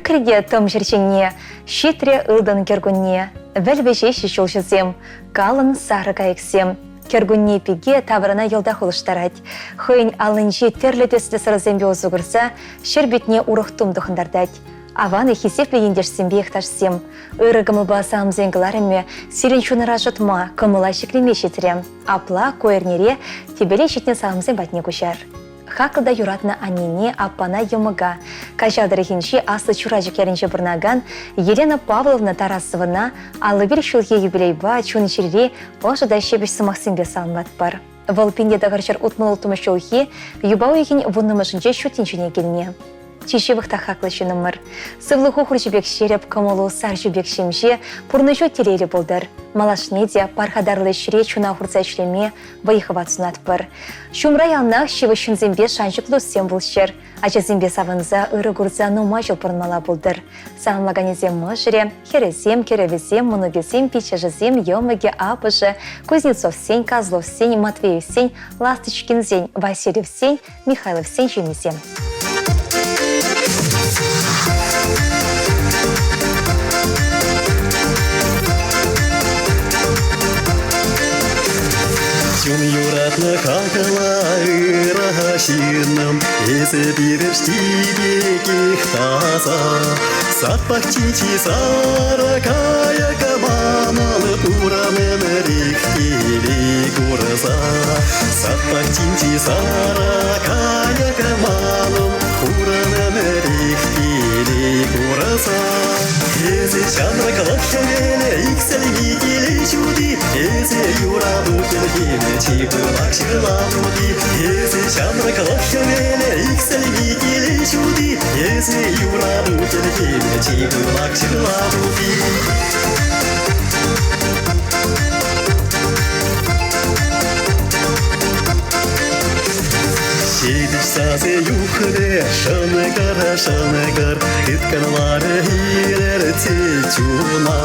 Ӳкрӗ те тӑм ҫӗрченне, ҫитрӗ ылтӑн кӗркунне. Вӗл вӗҫеҫҫӗ ҫулҫӑсем, калӑн сарӑ кайӑксем. Кӗркунне пике таврана йӑлтах улӑштарать. Хӑйӗн аллинчи тӗрлӗ тӗслӗ сӑрӑсемпе усӑ курса ҫӗр питне урӑх тум тӑхӑнтартать. Аван-и хисеплӗ ентешсемпе йӑхташсем! Ырӑ кӑмӑлпа саламсен кӑларӑмӗ сирӗн чунӑра шӑтма, кӑмӑла ҫӗклеме ҫитрӗ. Апла ку эрнере тӗпеле ҫитнӗ саламсем патне куҫар. Хаклӑ та юратнӑ аннене, аппана, йӑмӑка, Каҫал тӑрӑхӗнчи Аслӑ Чурачӑк ялӗнче пурӑнакан Елена Павловна Тарасовӑна 51 ҫулхи юбилейпа чун-чӗрери ӑшӑ та ҫепӗҫ сӑмахсемпе саламлатпӑр. Вӑл 1966 ҫулхи юпа уйӑхӗн вуннӑмӗшӗнче ҫут тӗнчене килнӗ. Чи ҫывӑх та хаклӑ ҫыннӑмӑр. Сывлӑху хурҫӑ пек ҫирӗп, кӑмӑлу сарҫу пек ҫемҫе, пурнӑҫу телейлӗ пултӑр. Малашне те пархатарлӑ ӗҫре чуна хурса ӗҫлеме вӑй-хӑват сунатпӑр. Ҫумра яланах ҫывӑх ҫынсемпе шанчӑклӑ туссем пулччӑр. Ачасемпе савӑнса, ырӑ курса нумай ҫул пурӑнмалла пултӑр. Саламлаканӗсем мӑшӑрӗ, хӗрӗсем, кӗрӗвӗсем, мӑнукӗсем, пиччӗшӗсем, йӑмӑкӗ, аппӑшӗ, Кузнецовсен, Козловсен, Матвеевсен, Ласточкинсен, Васильевсен, Михайловсен ҫемйисем. Чун юратнӑ хакла ырӑ ҫыннӑм, эсӗ пирӗшти пекех таса. Сад пахчинчи сарӑ кайӑк манӑн пурӑн ӗмӗрех телей курса. Сад пахчинчи сарӑ кайӑк манӑн пурӑн ӗмӗрех телей курса. Эсӗ ҫамрӑклӑх хӗвелӗ, иксӗлми телей ҫути, эсӗ юрату хӗлхемӗ, чи пылак ҫырла тути. Эсӗ ҫамрӑклӑх хӗвелӗ, иксӗлми телей ҫути, эсӗ юрату хӗлхемӗ, чи пылак ҫырла тути. Ҫепӗҫ сасӑ юхрӗ, шӑнкӑр, шӑнкӑр, тыткӑнларӗ илӗртсе чуна.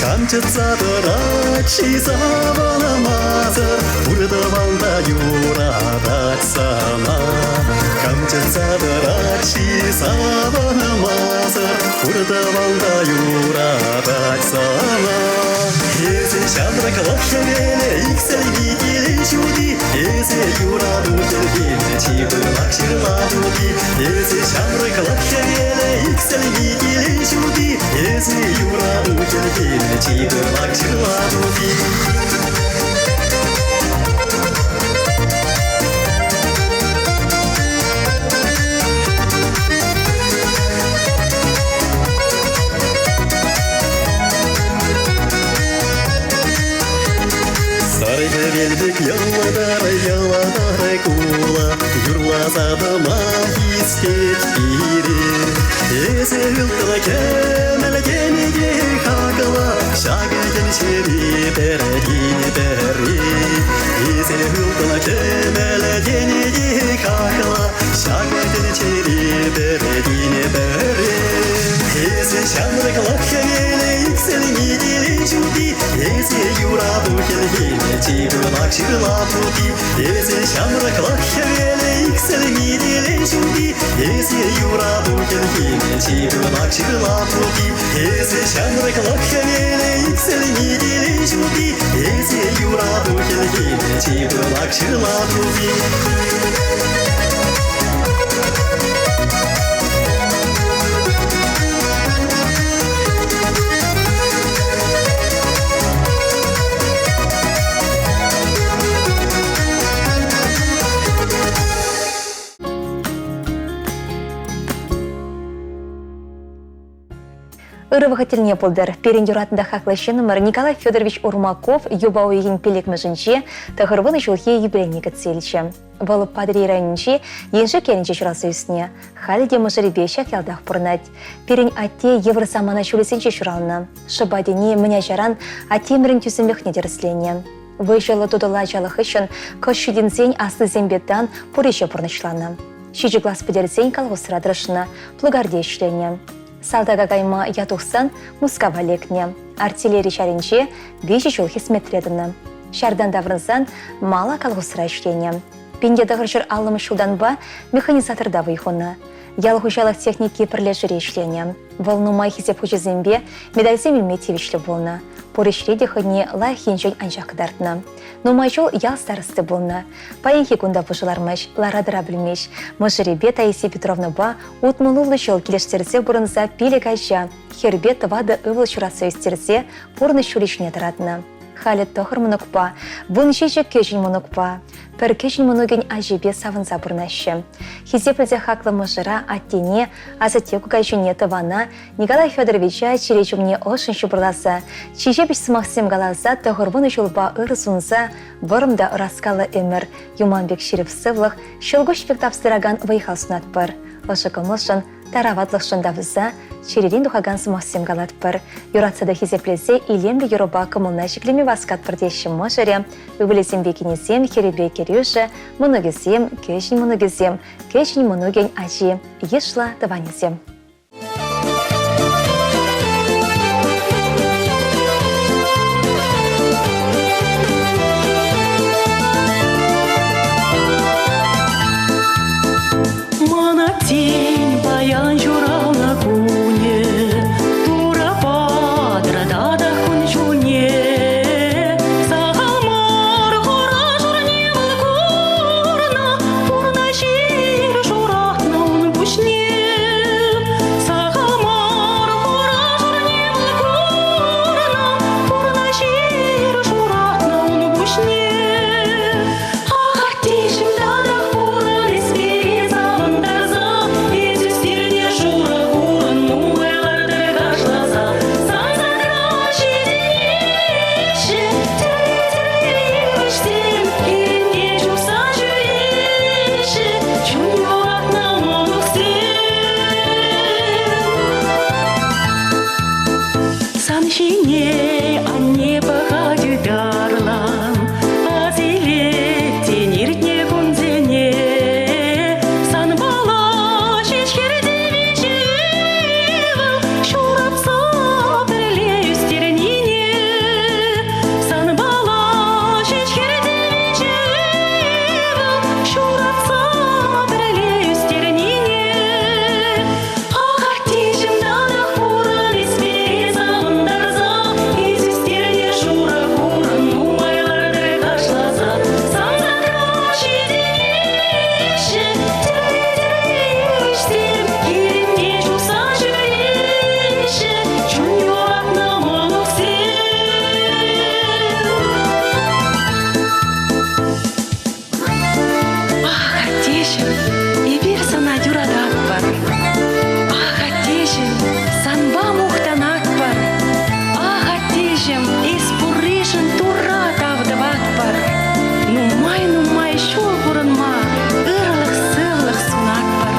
Кам чӑтса тӑрать-ши савӑнмасӑр, пур тӑван та юратать сана. Кам чӑтса тӑрать-ши савӑнмасӑр, пур тӑван та юратать сана. Эсӗ ҫамрӑклӑх хӗвелӗ, иксӗлми телей ҫути, эсӗ юрату хӗлхемӗ, чи пылак ҫырла тути. Эсӗ ҫамрӑклӑх хӗвелӗ, иксӗлми телей ҫути, эсӗ юрату хӗлхемӗ, чи пылак ҫырла тути. Сар хӗвел пек йӑлтӑр-йӑлтӑр кула юрласа тӑма хистет пире. Эсӗ ылтӑн кӗмӗл тени те хаклӑ, ҫакӑ тӗнчери пӗртен пӗри. Эсӗ ылтӑн кӗмӗл тени те хаклӑ, ҫакӑ тӗнчери пӗртен пӗри. Эсӗ ҫамрӑклӑх хӗвелӗ иксӗлми телей ҫути, эсӗ юрату хӗлхемӗ, чи пылак ҫырла тути. Эсӗ ҫамрӑклӑх хӗвелӗ иксӗлми телей ҫути, эсӗ юрату хӗлхемӗ, чи пылак ҫырла тути. Эсӗ ҫамрӑклӑх хӗвелӗ иксӗлми телей ҫути, эсӗ юрату хӗлхемӗ, чи пылак ҫырла тути. Ырӑ вӑхӑт тӗлне пултӑр. Пирӗн юратнӑ та хаклӑ ҫыннӑмӑр Николай Федорович Урмаков юпа уйӑхӗн пиллӗкмӗшӗнче тӑхӑрвунӑ ҫулхи юбилейне кӗтсе илчӗ. Вӑл Патӑрьел районӗнчи Еншик ялӗнче ҫуралса ӳснӗ. Халӗ те мӑшӑрӗпе ҫак ялтах пурӑнать. Пирӗн атте йывӑр самана ҫулӗсенче ҫуралнӑ. Шӑпа тени мӗн ачаран аттемӗрӗн тӳсӗмлӗхне тӗрӗсленӗ. Выҫӑллӑ тутӑллӑ ачалӑх хыҫҫӑн кӑшт ҫитӗнсен аслисемпе тан пур ӗҫе пурнӑҫланӑ. Ҫичӗ класс пӗтерсен колхозра тӑрӑшнӑ, плугарьте ӗҫленӗ. Салтака кайма ят тухсан Мускава лекнӗ. Артиллери ҫарӗнче виҫӗ ҫул хӗсметре тӑнӑ. Ҫартан таврӑнсан мала колхозра ӗҫленӗ. 1950 ҫултанпа механизаторта вӑй хунӑ. Ял хуҫалӑх техники пӗрлешӳре ӗҫленӗ. Вӑл нумай хисеп хучӗсемпе медальсем илме тивӗҫлӗ пулнӑ. Пур ӗҫре те хӑйне лайӑх енчен анчах кӑтартнӑ. Нумай ҫул ял старости пулнӑ. Паянхи кун та пушӑ лармасть, лара-тӑра пӗлмест. Мӑшӑрӗпе Таисия Петровнӑпа 60 ҫул килӗштерсе пурӑнса пилӗк ача, хӗрпе тӑватӑ ывӑл ҫуратса ӳстерсе пурнӑҫ ҫулӗ ҫине тӑратнӑ. Халӗ тӑхӑр мӑнукпа, 17 кӗҫӗн мӑнукпа, пӗр кӗҫӗн мӑнукӗн ачипе савӑнса пурӑнаҫҫӗ. Хисеплӗ те хаклӑ мӑшӑра, аттене, асатте кукаҫине, тӑвана Николай Федоровича чӗре ҫумне ӑшшӑн ҫупӑрласа, чи ҫепӗҫ сӑмахсем каласа тӑхӑрвунӑ ҫулпа ырӑ сунса вӑрӑм та ӑраскаллӑ ӗмӗр, юман пек ҫирӗп сывлӑх, ҫӑлкуҫ пек тапса вӑй-хал сунатпӑр. Ӑшӑ кӑмӑлшӑн, тараватлӑхшӑн тавса, чӗререн тухакан сӑмахсем калатпӑр. Юратса та хисеплесе илемлӗ юрӑпа кӑмӑлна ҫӗклеме васкатпӑр теҫҫӗ мӑшӑрӗ, ывӑлӗсемпе кинӗсем, хӗрӗпе кӗрӳшӗ, мӑнукӗсем, кӗҫӗн мӑнукӗсем, кӗҫӗн мӑнукӗн ачи, йышлӑ тӑванӗсем. Мана тин паян ҫуралнӑ кунӗ, Турӑ патӑр татах кун-ҫулне. Сахал мар хура-шурне вӑл курнӑ, Пурнӑҫ ир шуратнӑ ун пуҫне. Сахал мар хура-шурне вӑл курнӑ, Пурнӑҫ ир шуратнӑ ун пуҫне. Аттеҫӗм татах пурӑн эс пире савӑнтарса, Эс ӳстернӗ шурӑ хурӑн нумай лартӑр кашласа. Сан садра ҫитӗнеҫҫӗ тӗрлӗ-тӗрлӗ йывӑҫсем, Хирӗнте чупса ҫӳреҫҫӗ чун юратнӑ мӑнуксем. Сан ҫине анне пӑхать ытарлан, Ас илет иртнӗ кунсене. Санпала ҫеҫ хӗрте виҫӗ ывӑл ҫуратса пӗрле ӳстернине. Санпала ҫеҫ хӗрте виҫӗ ывӑл ҫуратса пӗрле ӳстернине. Ах, аттеҫӗм татах пурӑн эс пире савӑнтарса, Эс ӳстернӗ шурӑ хурӑн нумай лартӑр кашласа. Сан садра ҫитӗнеҫҫӗ тӗрлӗ-тӗрлӗ йывӑҫсем, Хирӗнте чупса ҫӳреҫҫӗ чун юратнӑ мӑнуксем. Ах, аттеҫӗм, эпир сана юрататпӑр. Ах, аттеҫӗм, санпа мухтанатпӑр. Ах, аттеҫӗм, эс пурришӗн Турра тав тӑватпӑр. Нумай-нумай ҫул пурӑнма ырлӑх-сывлӑх сунатпӑр.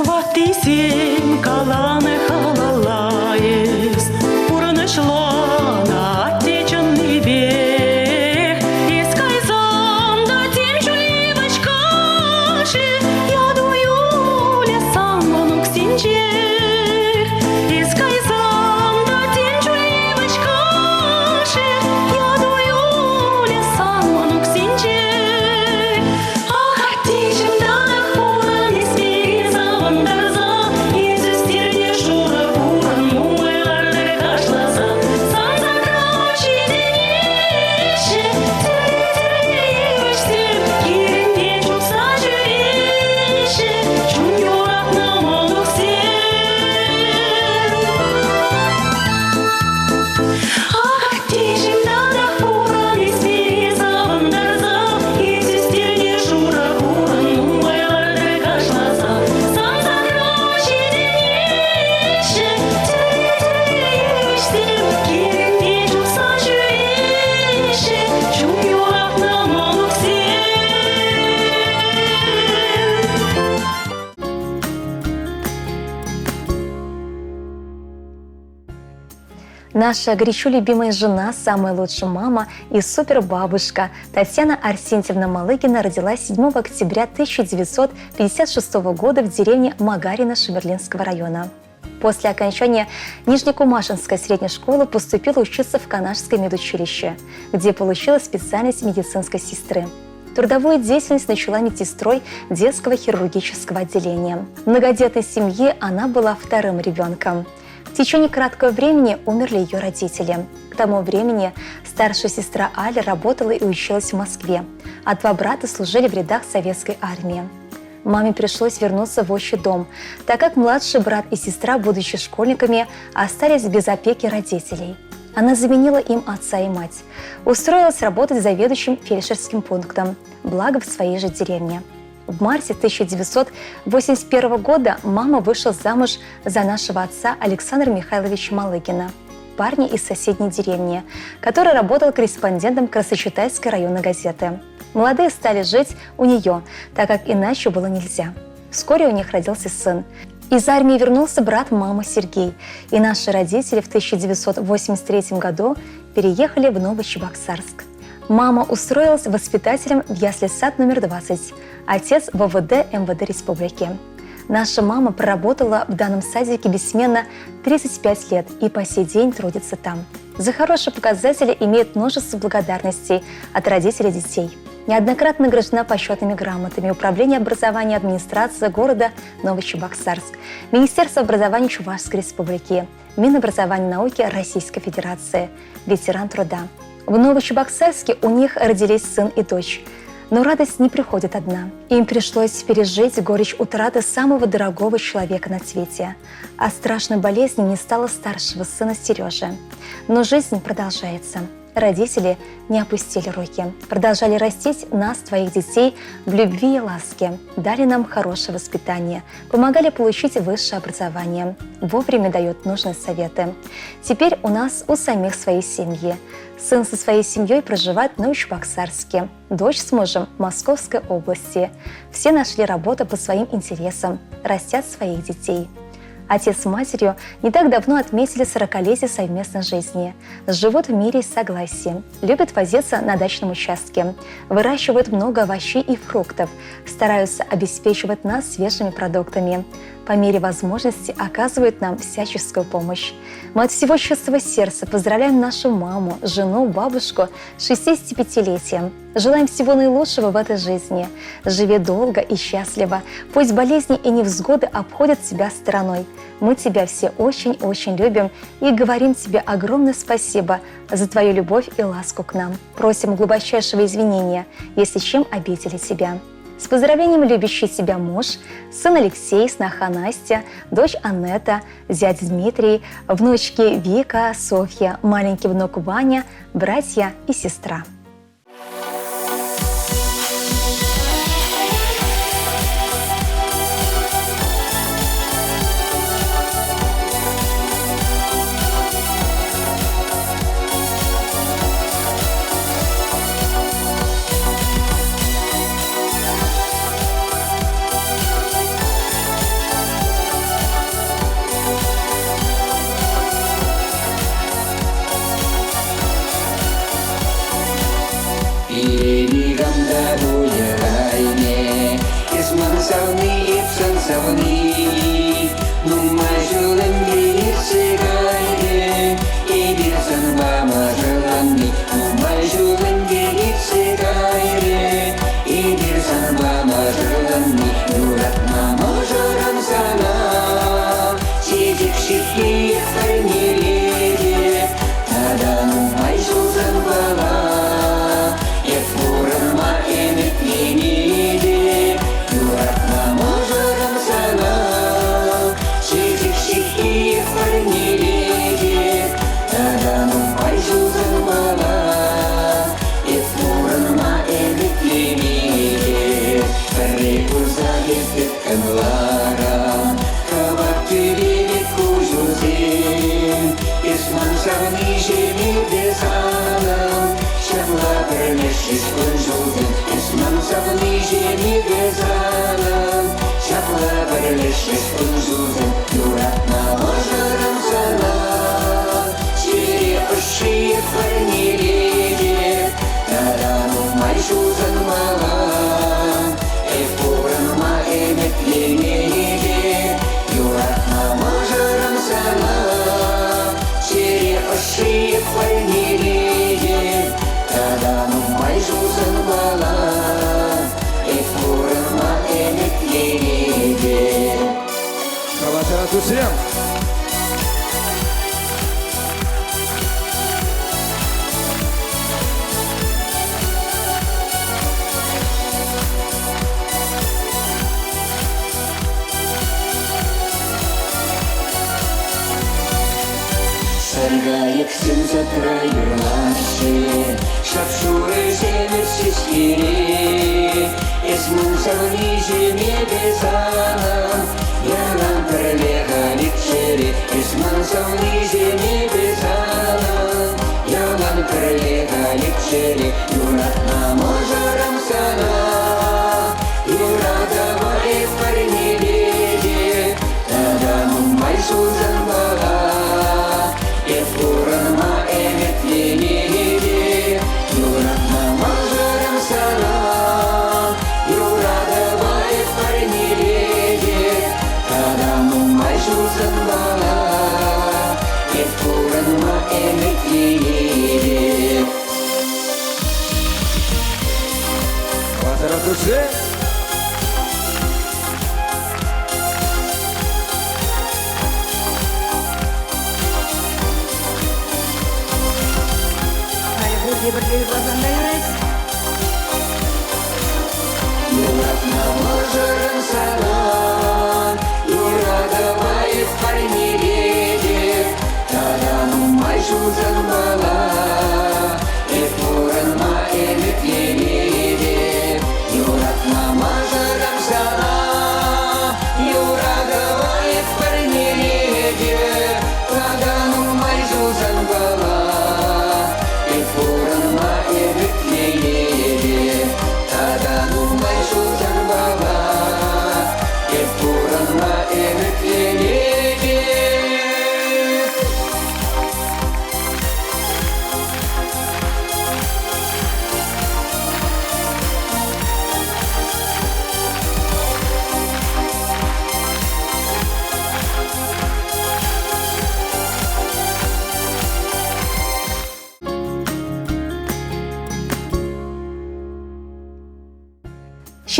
Ваттисем каланӑ халалла эс, Пурнӑҫланӑ атте чӑннипех. Эс кайсан та тем чуль йывӑҫ каши, Яту юлӗ сан мӑнуксенчех. Эс кайсан та тем чуль йывӑҫ каши, Яту юлӗ сан мӑнуксенчех. Ах, аттеҫӗм, татах пурӑн эс пире савӑнтарса, Эс ӳстернӗ шурӑ хурӑн нумай лартӑр кашласа. Сан садра ҫитӗнеҫҫӗ тӗрлӗ-тӗрлӗ йывӑҫсем, Хирӗнте чупса ҫӳреҫҫӗ чун юратнӑ мӑнуксем. Наша горячо любимая жена, самая лучшая мама и супербабушка Татьяна Арсентьевна Малыгина родилась 7 октября 1956 года в деревне Магарина Шумерлинского района. После окончания Нижнекумашинской средней школы поступила учиться в Канашское медучилище, где получила специальность медицинской сестры. Трудовую деятельность начала медсестрой детского хирургического отделения. В многодетной семье она была вторым ребенком. В течение краткого времени умерли ее родители. К тому времени старшая сестра Аля работала и училась в Москве, а два брата служили в рядах советской армии. Маме пришлось вернуться в отчий дом, так как младший брат и сестра, будучи школьниками, остались без опеки родителей. Она заменила им отца и мать. Устроилась работать заведующим фельдшерским пунктом, благо в своей же деревне. В марте 1981 года мама вышла замуж за нашего отца Александра Михайловича Малыгина, парня из соседней деревни, который работал корреспондентом Красочетайской районной газеты. Молодые стали жить у нее, так как иначе было нельзя. Вскоре у них родился сын. Из армии вернулся брат мамы Сергей, и наши родители в 1983 году переехали в Новочебоксарск. Мама устроилась воспитателем в ясли-сад номер 20, отец в ОВД МВД Республики. Наша мама проработала в данном садике бессменно 35 лет и по сей день трудится там. За хорошие показатели имеет множество благодарностей от родителей детей. Неоднократно награждена почетными грамотами Управления образования администрации города Новочебоксарск, Министерство образования Чувашской Республики, Минобразования и науки Российской Федерации, ветеран труда. В Новочебоксарске у них родились сын и дочь. Но радость не приходит одна. Им пришлось пережить горечь утраты самого дорогого человека на свете. А страшной болезни не стало старшего сына Сережи. Но жизнь продолжается. Родители не опустили руки, продолжали растить нас, твоих детей, в любви и ласке, дали нам хорошее воспитание, помогали получить высшее образование, вовремя дают нужные советы. Теперь у нас у самих свои семьи. Сын со своей семьей проживает в Новочебоксарске, дочь с мужем в Московской области. Все нашли работу по своим интересам, растят своих детей. Отец с матерью не так давно отметили 40-летие совместной жизни. Живут в мире и согласии, любят возиться на дачном участке, выращивают много овощей и фруктов, стараются обеспечивать нас свежими продуктами. По мере возможности оказывают нам всяческую помощь. Мы от всего чистого сердца поздравляем нашу маму, жену, бабушку с 65-летием. Желаем всего наилучшего в этой жизни. Живи долго и счастливо. Пусть болезни и невзгоды обходят тебя стороной. Мы тебя все очень-очень любим и говорим тебе огромное спасибо за твою любовь и ласку к нам. Просим глубочайшего извинения, если чем обидели тебя. С поздравлением любящий тебя муж, сын Алексей, сноха Настя, дочь Анетта, зять Дмитрий, внучки Вика, Софья, маленький внук Ваня, братья и сестра. Пире никам та пулӗ Эс ман савни, эп сан савни. Нумай ҫул ӗнтӗ иртсе кайрӗ, Эпир санпа мӑшӑрланни. Нумай ҫул ӗнтӗ иртсе кайрӗ, Эпир санпа мӑшӑрланни. Юратма мӑшӑрӑм сана, Чечек ҫыххи парнелетӗп. Тата нумай ҫул санпала Эп пурӑнма ӗмӗтленетӗп. Юратма мӑшӑрӑм сана, Чечек ҫыххи парнелетӗп. Тата нумай ҫул санпала Эп пурӑнма ӗмӗтленетӗп. Пӗрре курса эп тыткӑнларӑм, Кӑвак тӳпе пек куҫусем. Эс ман савниҫӗм те санӑн, Ҫапла пӗрлешрӗҫ кун-ҫулсем. Эс ман савниҫӗм те санӑн, Ҫапла пӗрлешрӗҫ кун-ҫулсем. Юратнӑ мӑшӑрӑм сана, Хватера туссем! Саркайӑксем садра юрлаҫҫӗ, Шап-шурӑ ҫемӗҫ ҫеҫкере. Эс ман савниҫӗм, эпӗ санӑн, Ялан пӗрле халиччӗре. Эс ман савниҫӗм, эпӗ санӑн, Ялан пӗрле халиччӗре. Юратнӑ мӑшӑрӑм сана, Юратӑва эп парнелетӗп, Тата нумай ҫултанпала эп пурӑнма ӗмӗтленетӗп. Юратнӑ мӑшӑрӑм сана, юратӑва эп парнелетӗп, Тата нумай ҫултанпала эп пурӑнма ӗмӗтленетӗп. Хватера туссем! Халь пурте пӗрле юрласан та юрать. Юратнӑ мӑшӑрӑм сана, юратӑва эп парнелетӗп, Тата нумай ҫултанпала эп пурӑнма ӗмӗтленетӗп. Юратнӑ мӑшӑрӑм сана, юратӑва эп парнелетӗп, Тата нумай ҫултанпала эп пурӑнма ӗмӗтленетӗп. Тата нумай ҫултанпала эп пурӑнма ӗмӗтленетӗп.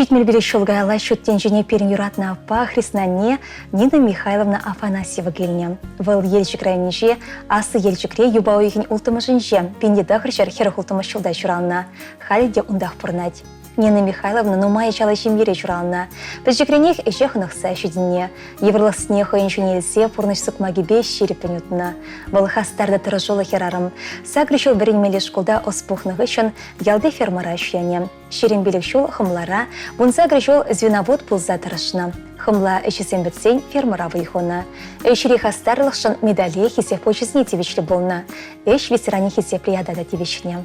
Ҫитмӗл ҫул каялла ҫут тӗнчене пирӗн юратнӑ аппа хреснанне Нина Михайловна Афанасьева килнӗ. Вӑл Елчӗк районӗнчи Аслӑ Елчӗкре юпа уйӑхӗн улттӑмӗшӗнче 1946 ҫулта ҫуралнӑ. Халӗ те унтах пурӑнать. Нина Михайловна нумай ачаллӑ ҫемьере ҫуралнӑ. Пӗчӗкренех ӗҫе хӑнӑхса ҫитӗннӗ. Йывӑрлӑхсене хӑйӗн ҫине илсе пурнӑҫ сукмакӗпе ҫирӗппӗн утнӑ. Вӑл хастар та тӑрӑшуллӑ хӗрарӑм. Сакӑр ҫул вӗренмелли шкулта ӑс пухнӑ хыҫҫӑн ялти фермӑра ӗҫленӗ. 25 ҫул хӑмлара, 18 ҫул звеновод пулса тӑрӑшнӑ. Хӑмла ӗҫӗсем пӗтсен фермӑра вӑй хунӑ. Ӗҫри хастарлӑхшӑн медале хисеп хучӗсене тивӗҫлӗ пулнӑ. Ӗҫ ветеранӗ хисеплӗ ята та тивӗҫнӗ.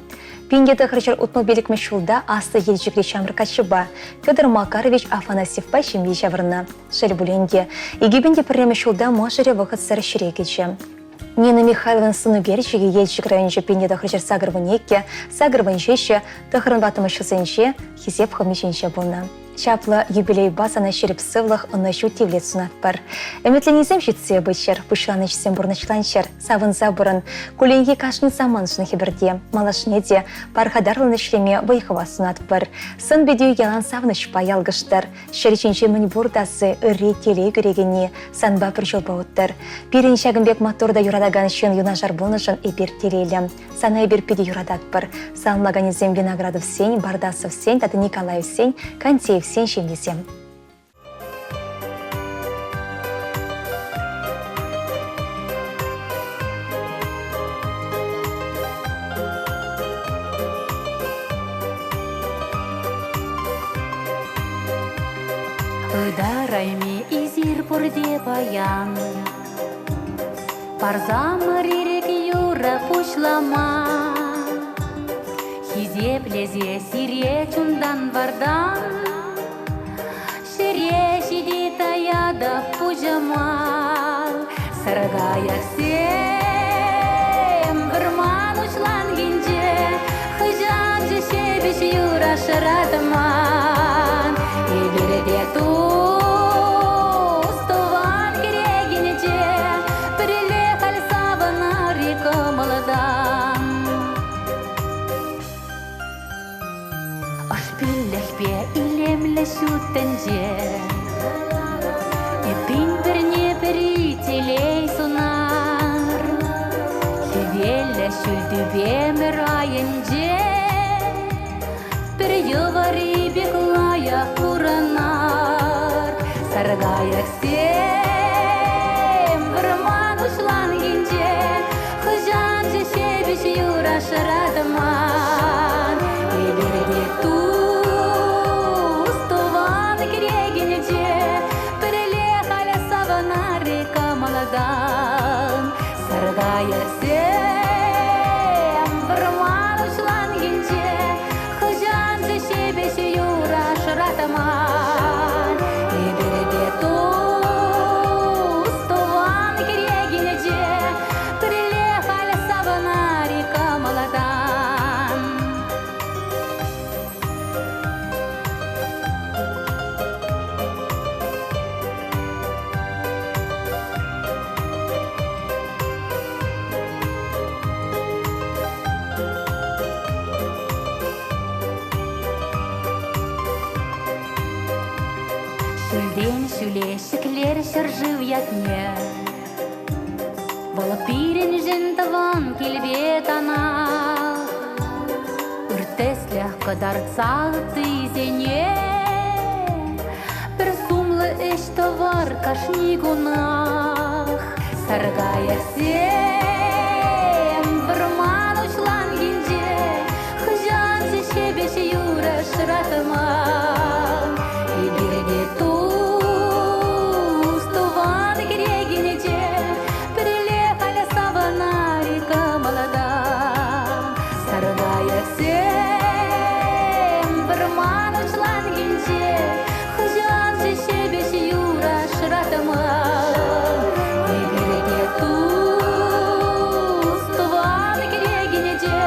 1965 ҫулта Аслӑ Елчӗкри ҫамрӑк каччӑпа Федор Макарович Афанасьевпа ҫемье ҫавӑрнӑ. Шел пулин те, 2001 ҫулта мӑшӑрӗ вӑхӑтсӑр ҫӗре кӗчӗ. Нина Михайловна сӑнӳкерчӗкӗ Елчӗк районӗнчи 1982, 87, 94 ҫулсенче Хисеп хӑми ҫинче пулнӑ. Чаплӑ юбилейпа сана ҫирӗп сывлӑх, ӑнӑҫу тивлет сунатпӑр. Ӗмӗтленисем ҫитсе пыччӑр, пуҫланӑ ӗҫсем пурнӑҫланччӑр, савӑнса пурӑн. Кулленхи кашни самантшӑн хӗпӗрте, малашне те пархатарлӑн ӗҫлеме вӑй-хӑват сунатпӑр. Сӑн-питӳ ялан савӑнӑҫпа ялкӑштӑр. Ҫӗр ҫинче мӗн пур таси, ырри, телей кӳрекенни санпа пӗр ҫулпа уттӑр. Пирӗн ҫакӑн пек маттур та юратакан ҫын юнашар пулнӑшӑн эпир телейлӗ. Сана эпир питӗ юрататпӑр. Саламлаканӗсем Виноградовсен, Бардасовсен тата Николаевсен, Кантеевсен ҫемйисем. Ытарайми эсир пурте паян. Парсамӑр ирӗк юрӑ пуҫлама. Хисеплесе сире чунтан вартан. Ҫӗре ҫити таятӑп пуҫӑма. Сӑркайӑксем вӑрман уҫланкинче хӑҫанччӗ ҫепӗҫ юра шӑратман. Эпир те тус тӑван кӗрекинче пӗрле халь савӑнар-и кӑмӑлтан. Ӑшпиллӗхпе илемлӗ ҫут тӗнче. Эппин пӗрне-пӗри. телей сунар. Хӗвеллӗ ҫӳл тӳпемӗр айӗнче пӗр йӑвари пек лайӑх пурӑнар. Саркайӑксем вӑрман уҫланкинче хӑҫан ҫепӗҫ юра шӑратман. Эпир те тус тӑван кӗрекинче пӗрле халь савӑнар кӑмӑлтан. Саркайӑксем вӑрман уҫланкинче хӑҫан ҫепӗҫ юра шӑратман. Эпир те тус тӑван кӗрекинче пӗрле халь савӑнар кӑмӑлтан. Ҫӳлтен ҫӳле ҫӗклер ҫӗршыв ятне. Вӑл пирӗншӗн тӑван килпе танах. Ыр тӗслӗх кӑтартса ыттисене пӗр сумлӑ ӗҫ тӑвар кашни кунах. Саркайӑксем вӑрман уҫланкинче хӑҫан ҫепӗҫ юрӑ шӑратман. Эпир те тус тӑван кӗрекинче пӗрле халь савӑнар кӑмӑлтан. Саркайӑксем вӑрман уҫланкинче хӑҫан ҫепӗҫ юрӑ шӑратман. Эпир те тус тӑван кӗрекинче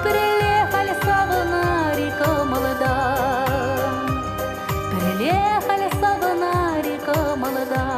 пӗрле халь савӑнар кӑмӑлтан. Пӗрле халь савӑнар кӑмӑлтан.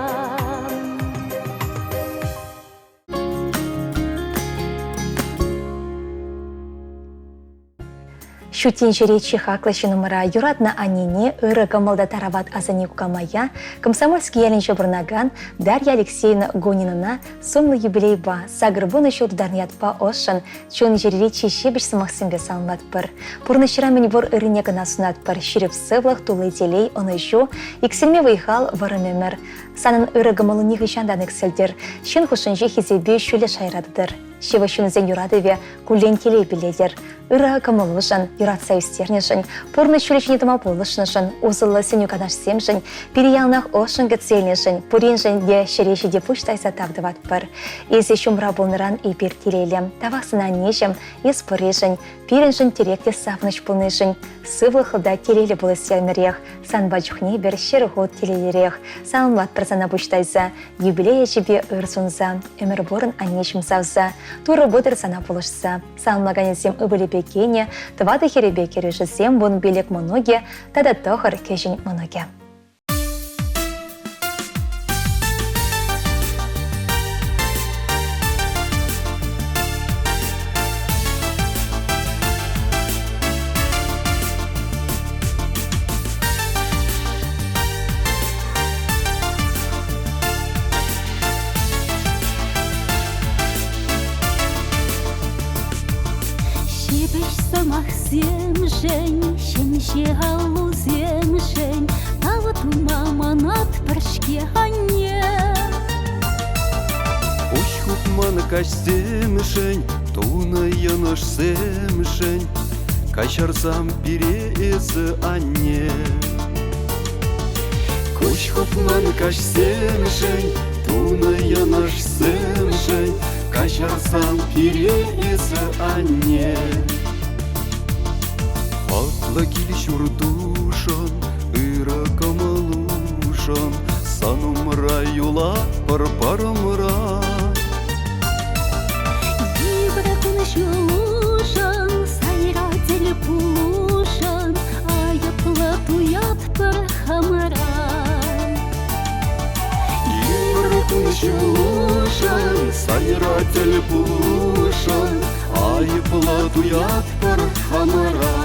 Ҫут тӗнчере чи хаклӑ ҫыннӑмӑра юратнӑ аннене ырӑ кӑмӑл та тарават асанне кукамая Комсомольски ялӗнче пурӑнакан Дарья Алексеевна Гонинӑна сумлӑ юбилейпа 80 ҫул тутарнӑ ятпа ӑшшӑн чун-чӗрери чи ҫепӗҫ сӑмахсемпе саламлатпӑр. Пурнӑҫра мӗнпур ыррине кӑна сунатпӑр, ҫирӗп сывлӑх, тулли телей, ӑнӑҫу, иксӗлми вӑй-хал, вӑрӑм ӗмӗр. Санӑн ырӑ кӑмӑлу нихӑҫан та ан иксӗлтӗр, ҫын хушшинче хисепе ҫӳллӗ шайра тытӑр. Ҫывӑх ҫынсен юратӑвӗ куллен телей пиллетӗр. Ырӑ кӑмӑлушӑн, юратса ӳстернӗшӗн, пурнӑҫ ҫулӗ ҫине тӑма пулӑшнӑшӑн, усӑллӑ сӗнӳ-канашсемшӗн, пире яланах ӑшшӑн кӗтсе илнӗшӗн пуриншӗн те ҫӗре ҫити пуҫ тайса тав тӑватпӑр. Эсӗ ҫумра пулнӑран эпир телейлӗ. Тавах сана, аннеҫӗм, эс пурришӗн, пирӗншӗн тӗрек те савӑнӑҫ пулнишӗн. Сывлӑхлӑ та телейлӗ пулас ӗмӗрех. Санпа чухне эпир 100 хут телейлӗрех. Саламлатпӑр сана пуҫ тайса. Юбилей ячӗпе ыр сунса, ӗмӗр пурӑн аннеҫӗм савса, Турӑ пытӑр сана пулӑшса. Саламлаканӗсем ывӑлӗпе кинӗ, тӑватӑ хӗрӗпе кӗрӳшӗсем, 15 мӑнукӗ тата тӑхӑр кӗҫӗн мӑнукӗ. Ҫепӗҫ сӑмахсемшӗн, ҫемҫе аллусемшӗн тав тума манатпӑр-ҫке анне. Куҫ хупман каҫсемшӗн, тунӑ йӑнӑшсемшӗн каҫарсам пире эсӗ, анне. Куҫ хупман каҫсемшӗн, тунӑ йӑнӑшсемшӗн каҫарсам пире эсӗ, анне. Хаклӑ кил-ҫуртушӑн, ырӑ кӑмӑлушӑн сан умра юлатпӑр парӑмра. Йывӑр кун-ҫулушӑн, сайра тӗл пулушӑн айӑплӑ туятпӑр хамӑра. Йывӑр кун-ҫулушӑн, сайра тӗл пулушӑн айӑплӑ туятпӑр хамӑра.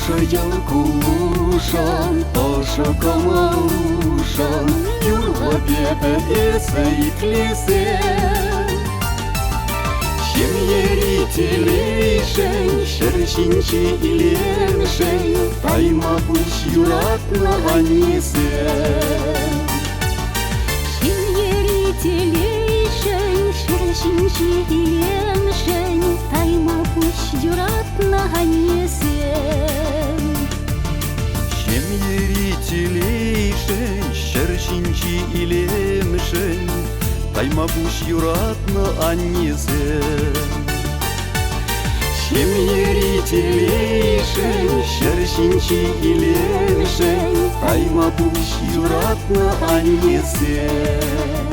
Ӑшӑ йӑл кулушӑн, ӑшӑ кӑмӑлушӑн юрлӑп эпӗ эсӗ итлесе. Ҫемьери телейшӗн, ҫӗр ҫинчи илемшӗн тайма пуҫ юратнӑ аннесем. Ҫемьери телейшӗн, ҫӗр ҫинчи илемшӗн тайма пуҫ юратнӑ аннесем. Ҫемьери телейшӗн, ҫӗр ҫинчи илемшӗн тайма пуҫ юратнӑ аннесем. Ҫемьери телейшӗн, ҫӗр ҫинчи илемшӗн тайма пуҫ юратнӑ аннесем.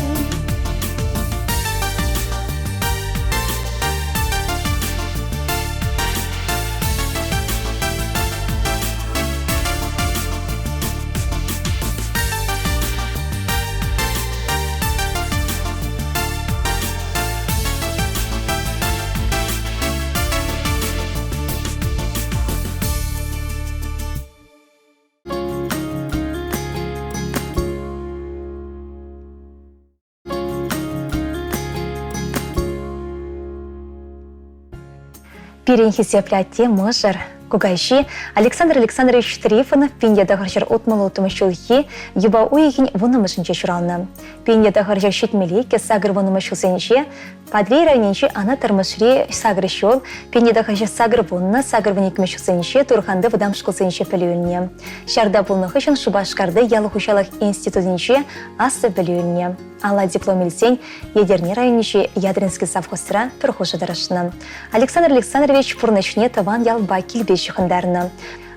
Пирӗн хисеплӗ атте мӑшӑр, кукаҫи Александр Александрович Трифонов 1966 ҫулхи юпа уйӑхӗн вуннӑмӗшӗнче ҫуралнӑ. 1972 сакӑр вуннӑмӗш ҫулсенче Патӑрьел районӗнчи Анат Тӑрмӑшри сакӑр ҫул, 1980 82 ҫулсенче Турханти вӑтам шкулсенче пӗлӳ илнӗ. Ҫарта пулнӑ хыҫҫӑн Шупашкарти ял хуҫалӑх институтӗнче аслӑ пӗлӳ илнӗ. Алла диплом илсен Етӗрне районӗнчи Ядринский совхозра пӗр хушӑ тӑрӑшнӑ. Александр Александрович пурнӑҫне тӑван ялпа килпе ҫыхӑнтарнӑ.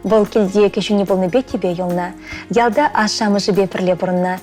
Вӑл килте кӗҫӗнни пулнипе тӗпе юлнӑ. Ялта ашшӗ-амӑшӗпе пӗрле пурӑннӑ.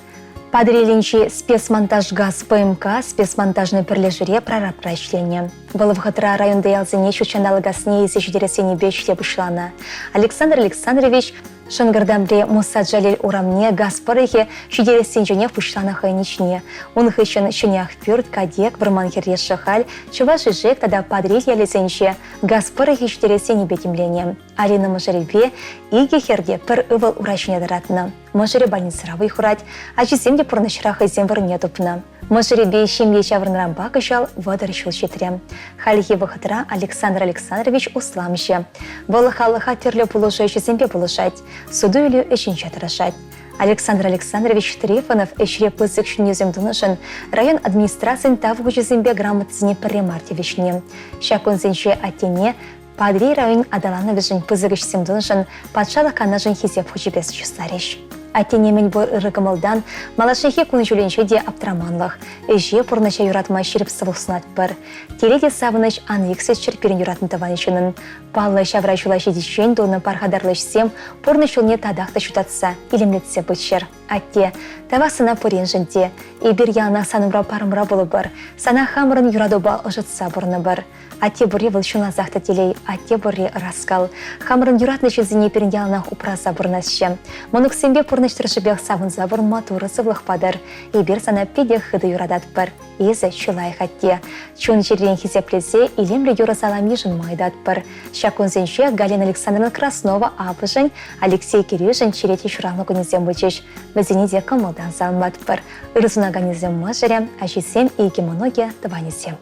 Патӑрьелӗнчи спецмонтажгаз ПМК спецмонтажнӑй пӗрлешӳре прорабра ӗҫленӗ. Вӑл вӑхӑтра районти ялсене ҫутҫанталӑк газне илсе ҫитерес енӗпе ӗҫле пуҫланӑ. Александр Александрович Шӑнкӑртамри Муса Джалиль урамне газ пӑрӑхӗ ҫитерессинченех пуҫланӑ хӑйӗн ӗҫне. Ун хыҫҫӑн Ҫӗнӗ Ахпӳрт, Катек, Вӑрманхӗрри Шӑхаль, Чӑваш Ишек тата Патӑрьел ялӗсенче газ пӑрӑхӗ ҫитерес енӗпе тимленӗ. Алина мӑшӑрӗпе икӗ хӗр те пӗр ывӑл ура ҫине тӑратнӑ. Мӑшӑрӗ больницӑра вӑй хурать, ачисем те пурнӑҫра хӑйсен вырӑнне тупнӑ. Мӑшӑрӗпе ҫемье ҫаврӑннӑранпа кӑҫал 30 ҫул ҫитрӗ. Хальхи вӑхӑтра Александр Александрович усламҫӑ. Вӑл халӑха тӗрлӗ пулӑшу ӗҫӗсемпе пулӑшать, суту-илӳ ӗҫӗнче тӑрӑшать. Александр Александрович Трифонов ӗҫре пысӑк ҫӗнӳсем тунӑшӑн район администрацийӗн Тав хучӗсемпе грамотӑсене пӗрре мар тивӗҫнӗ. Ҫак кунсенче аттене Патӑрьел район аталанӑвӗшӗн пысӑк ӗҫсем тунӑшӑн Патшалӑх Канашӗн Хисеп хучӗпе чысларӗҫ. Аттене мӗнпур ырӑ кӑмӑлтан малашнехи кун-ҫулӗнче те аптраманлӑх, ӗҫе, пурнӑҫа юратма ҫирӗп сывлӑх сунатпӑр. Телей те савӑнӑҫ ан иксӗлччӗр пирӗн юратнӑ тӑван ҫыннӑн. Паллӑ ҫавра ҫула ҫитиччен тунӑ пархатарлӑ ӗҫсем пурнӑҫ ҫулне татах та ҫутатса, илемлетсе пыччӑр. Атте, тавах сана пуриншӗн те. Эпир яланах сан умра парӑмра пулӑпӑр, сана хамӑрӑн юратупа ӑшӑтса пурӑнӑпӑр. Атте пурри вӑл ҫунасах та телей, атте пурри ӑраскал. Хамӑрӑн юратнӑ ҫынсене пирӗн яланах упраса пурӑнасчӗ. Мӑнуксемпе пурнӑҫ тӑршшӗпех савӑнса пурӑнма Турӑ сывлӑх патӑр. Эпир сана питӗ хытӑ юрататпӑр. Эсӗ чи лайӑх атте. Чун-чӗререн хисеплесе илемлӗ юрӑ салам йышӑнма ыйтатпӑр. Ҫак кунсенче Галина Александровна Краснова аппӑшӗн, Алексей кӗрӳшӗн черетлӗ ҫуралнӑ кунӗсем пулчӗҫ. Вӗсене те кӑмӑлтан саламлатпӑр. Ырӑ сунаканӗсем мӑшӑрӗ, ачисем, икӗ мӑнукӗ, тӑванӗсем.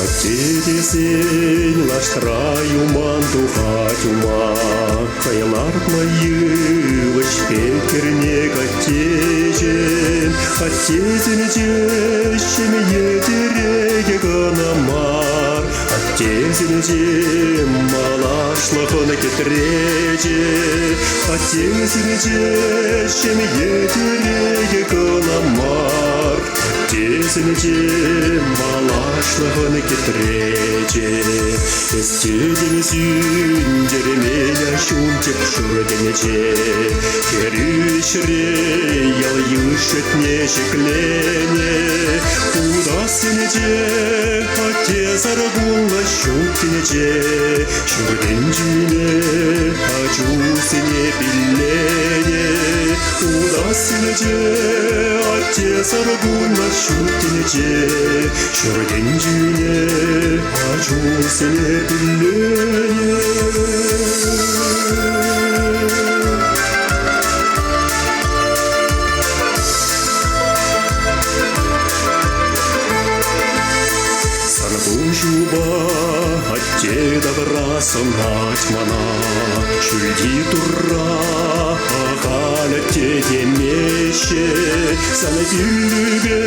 Атте тесен лаштра юман тухать ума, Хӑй лартнӑ йывӑҫ пек кӗрнек аттеҫӗм. Аттесенче ҫемье тӗрекӗ кӑна мар, Аттесенче малашлӑхӑн кӗтречӗ. Аттесенче ҫемье тӗрекӗ кӑна мар, Аттесенче малашлӑхӑн кӗтречӗ. Эс тетӗн сӳнтермен ҫунчӑк ҫуртӗнче, Хӗрӳ ӗҫре ял-йыш шутне ҫӗкленӗ. Утас. Утассинче аттесӗр пулнӑ ҫут тӗнче, ҫур тӗнчине ачусене пилленӗ. Утассинче аттесӗр пулнӑ ҫут тӗнче, ҫур тӗнчине ачусене пилленӗ. Сан пуҫупа атте тавра сӑнать мана, Ҫӳлти Турра ахаль атте темеҫҫӗ. Сан пиллӳпе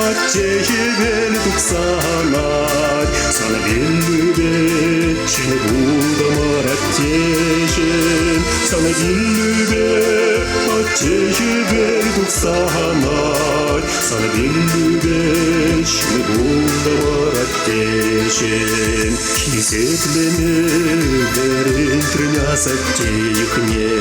атте хӗвел тухса анать, Сан пиллӳпе ҫын пултӑмӑр аттеҫӗм. Сан пиллӳпе атте хӗвел тухса анать, Сан пиллӳпе ҫын пултӑмӑр аттеҫӗм. Хисеплеме вӗрентрӗн асатте йӑхне,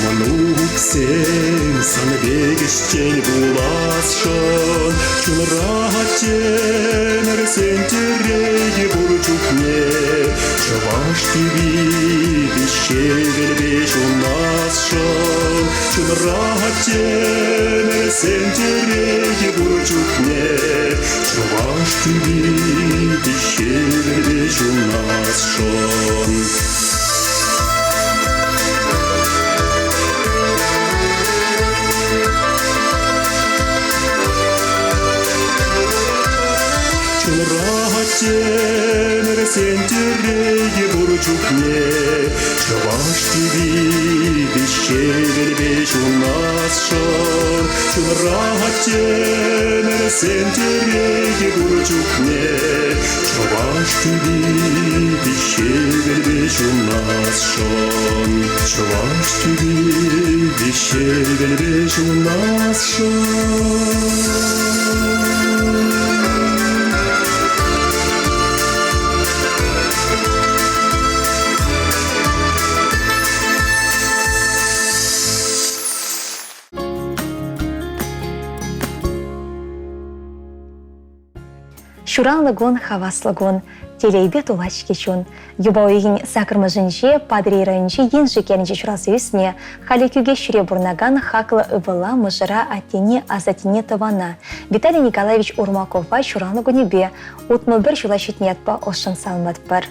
Мӑнуксем сан пек ӗҫчен пуласшӑн. Чунра аттемӗрсен тӗрекӗ пур чухне Чӑваш тӳпи виҫҫе ҫунасшӑн. Чунра аттемӗрсен тӗрекӗ пур чухне Чӑваш тӳпи виҫҫе ҫунасшӑн. Чунра аттемӗрсен тӗрекӗ пур чухне Чӑваш тӳпи виҫҫе ҫунасшӑн. Чунра аттемӗрсен тӗрекӗ пур чухне Чӑваш тӳпи виҫҫе ҫунасшӑн. Чӑваш тӳпи виҫҫе ҫунасшӑн. Ҫуралнӑ кун хаваслӑ кун, телейпе тулать-ҫке чун. Юпа уйӑхӗн саккӑрмӗшӗнче Патӑрьел районӗнчи Еншик ялӗнче ҫуралса ӳснӗ, халӗ Кӳкеҫре пурӑнакан хаклӑ ывӑла, мӑшӑра, аттене, асаттене, тӑвана Виталий Николаевич Урмакова ҫуралнӑ кунӗпе 61 ҫула ҫитнӗ ятпа ӑшшӑн саламлатпӑр.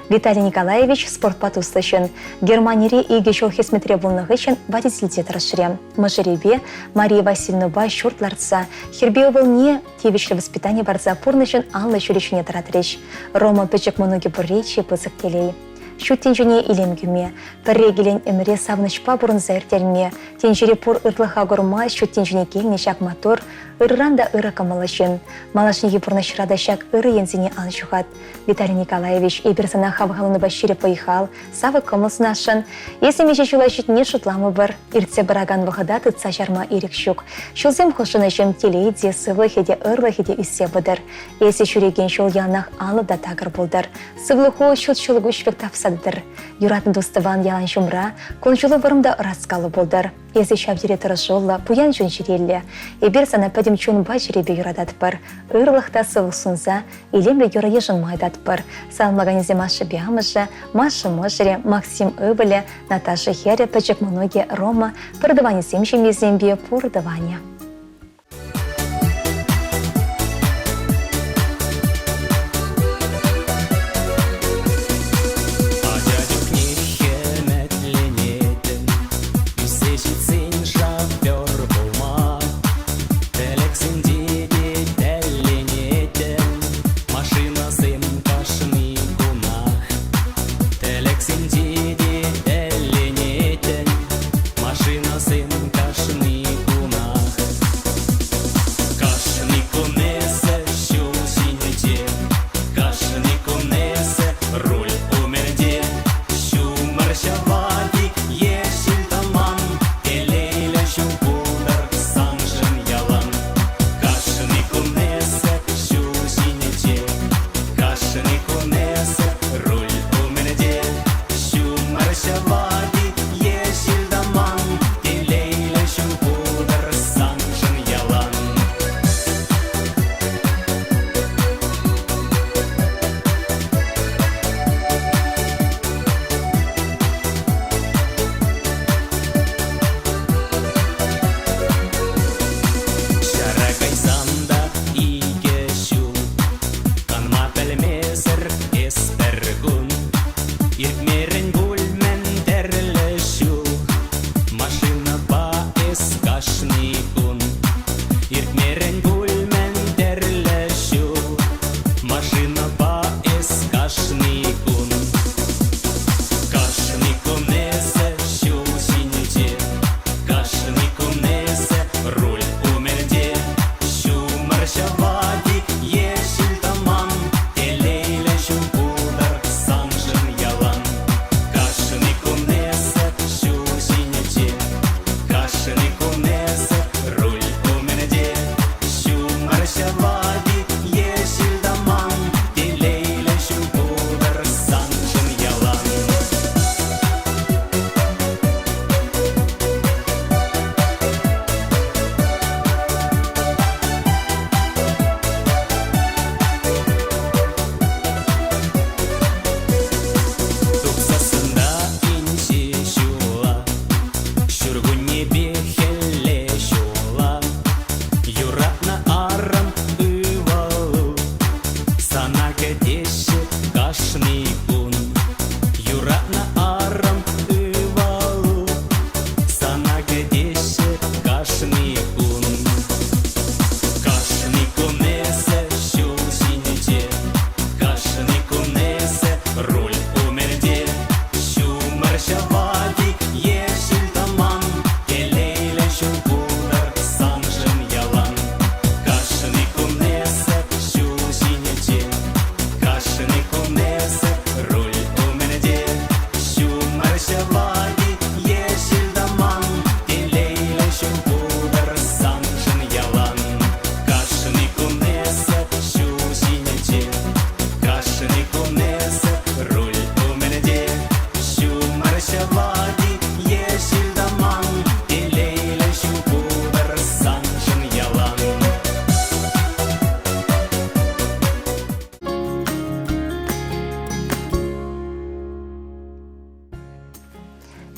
Виталий Николаевич спортпа туслӑ ҫын. Германире икӗ ҫул хӗсметре пулнӑ хыҫҫӑн водительте тӑрӑшрӗ. Мӑшӑрӗпе Мария Васильевнӑпа ҫурт лартса хӗрпе ывӑлне тивӗҫлӗ воспитани парса пурнӑҫӑн анлӑ ҫулӗ ҫине тӑратрӗҫ. Рома пӗчӗк мӑнукӗ пурри чи пысӑк телей. Ҫут тӗнчене илем кӳме, пӗрре килен ӗмӗре савӑнӑҫпа пурӑнса ирттерме, тӗнчере пур ырлӑха курма ҫут тӗнчене килнӗ ҫак маттур, ырӑран та ырӑ кӑмӑллӑ ҫын. Малашнехи пурнӑҫра та ҫак ырӑ енсене ан ҫухат. Виталий Николаевич, эпир сана хавхаланупа ҫирӗп вӑй-хал, савӑк кӑмӑл сунасшӑн. Эсӗ миҫе ҫула ҫитнине шутламӑпӑр. Иртсе пыракан вӑхӑта тытса чарма ирӗк ҫук. Ҫулсем хушӑнӑҫӑм телей те, сывлӑхӗ те, ырлӑхӗ те ӳссе пытӑр. Эсӗ ҫӳрекен ҫул яланах алӑ та такӑр пултӑр. Сывлӑху ҫут ҫӑлкуҫ пек тапса тӑтӑр. Юратнӑ тус-тӑван ялан ҫумра, кун-ҫулу вӑрӑм та ӑраскаллӑ пултӑр. Эсӗ ҫав тери тӑрӑшуллӑ, пуян чун-чӗреллӗ. Эпир сана пӗтӗм чунпа-чӗрепе юрататпӑр. Ырлӑх та сывлӑх сунса илемлӗ юрӑ йышӑнма ыйтатпӑр. Саламлаканӗсем ашшӗпе амӑшӗ, Маша мӑшӑрӗ, Максим ывӑлӗ, Наташа хӗрӗ, пӗчӗк мӑнукӗ Рома, пӗртӑванӗсем ҫемйисемпе пур тӑванӗ. Ача чухне ӗмӗтленетӗн, ӳссе ҫитсен шофер пулма. Тӗлӗксенче те тӗлленетӗн, машинӑсем кашни кунах. Тӗлӗксенче те тӗлленетӗн, машинӑсем кашни кунах.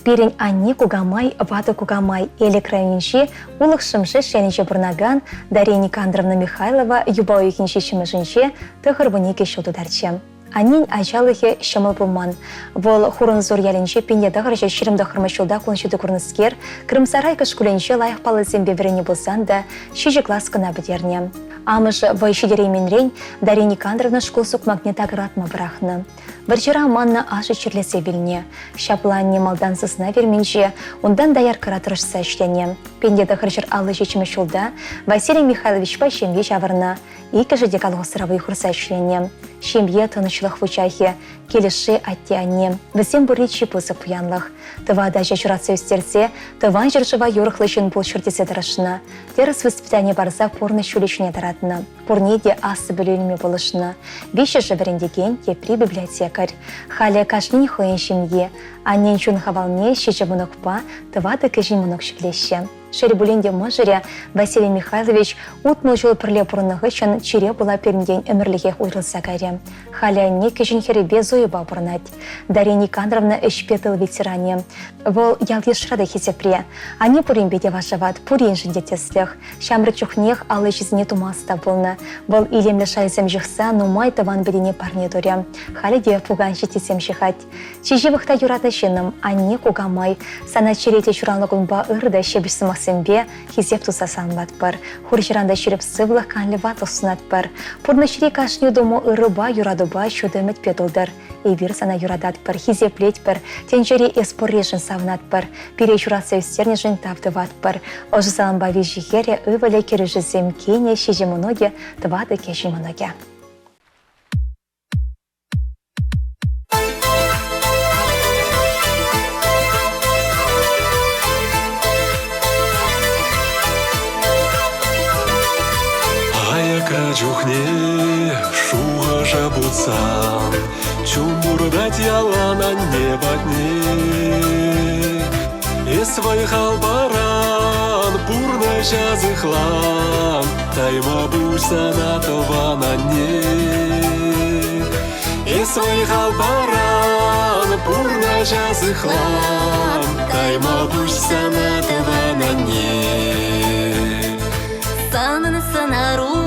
Пирӗн анне кукамай, ватӑ кукамай Элӗк районӗнчи Улӑх Шӗмшеш ялӗнче пурӑнакан Дарья Никандровна Михайлова юпа уйӑхӗн ҫиччӗмӗшӗнче 92 ҫул тутарчӗ. Аннен ачалӑхӗ ҫӑмӑл пулман. Вӑл Хурӑнсур ялӗнче 1929 ҫулта кун ҫути курнӑскер, Крымсарайка шкулӗнче лайӑх паллӑсемпе вӗреннӗ пулсан та ҫичӗ класс кӑна пӗтернӗ. Амӑшӗ вӑй ҫитерейменрен Дарья Никандровна шкул сукмакне такӑрлатма пӑрахнӑ. Вӑрҫӑра аманнӑ ашшӗ чирлесе вилнӗ. Ҫапла анне малтан сысна ферминче, унтан дояркӑра тӑрӑшса ӗҫленӗ. 1957 ҫулта Василий Михайловичпа ҫемье ҫавӑрнӑ. Иккӗшӗ те колхозра вӑй хурса ӗҫленӗ. Ҫемье тӑнӑҫлӑх вучахӗ, килӗшӳ атте-анне. Вӗсем пурри чи пысӑк пуянлӑх. Тӑватӑ ача ҫуратса ӳстерсе тӑван ҫӗршыва юрӑхлӑ ҫын пулччӑр тесе тӑрӑшнӑ. Тӗрӗс воспитани парса пурнӑҫ ҫулӗ ҫине тӑратнӑ. Пурне те аслӑ пӗлӳ илме пулӑшнӑ. Виҫҫӗшӗ вӗрентекен, тепри библиотекарь. Халӗ кашнин хӑйӗн ҫемйи. Аннен чун хавалне ҫичӗ мӑнукпа тӑватӑ кӗҫӗн мӑнук ҫӗклеҫҫӗ. Шел пулин те мӑшӑрӗ Василий Михайлович 60 ҫул пӗрле пурӑннӑ хыҫҫӑн чире пула пирӗнтен ӗмӗрлӗхех уйрӑлса кайрӗ. Халӗ анне кӗҫӗн хӗрӗпе Зойӑпа пурӑнать. Дарья Никандровна ӗҫпе тыл ветеранӗ. Вӑл ял-йышра та хисепре. Анне пуринпе те вашават, пуриншӗн те тӗслӗх. Ҫамрӑк чухнех ал ӗҫӗсене тума ӑста пулнӑ. Вӑл илемлӗ шайсем ҫыхса нумай тӑван-пӗтене парне турӗ. Халӗ те пукан ҫиттисем ҫыхать. Чи ҫывӑх та юратнӑ ҫыннӑм, анне, кукамай, сана черетлӗ ҫуралнӑ кунпа ырӑ та ҫепӗҫ сӑмахсемпе хисеп туса саламлатпӑр. Хурҫӑран та ҫирӗп сывлӑх, канлӗ ватлӑх сунатпӑр. Пурнӑҫри кашни утӑму ырӑпа, юратупа, ҫутӑ ӗмӗтпе тултӑр. Эпир сана юрататпӑр, хисеплетпӗр, тӗнчери эс пурришӗн савӑнатпӑр, пире ҫуратса ӳстернӗшӗн тав тӑватпӑр. Ӑшӑ салампа виҫӗ хӗрӗ, ывӑлӗ, кӗрӳшӗсем, кинӗ, ҫичӗ мӑнукӗ, тӑватӑ кӗҫӗн мӑнукӗ. Аякра чухне шухӑша путсан Чун туртать ялан анне патне. Эс вӑй-хал паран, пурнӑҫа сыхлан, Тайма пуҫ сана тӑван анне. Эс вӑй-хал паран, пурнӑҫа сыхлан, Тайма пуҫ сана тӑван анне. Санӑн сӑнару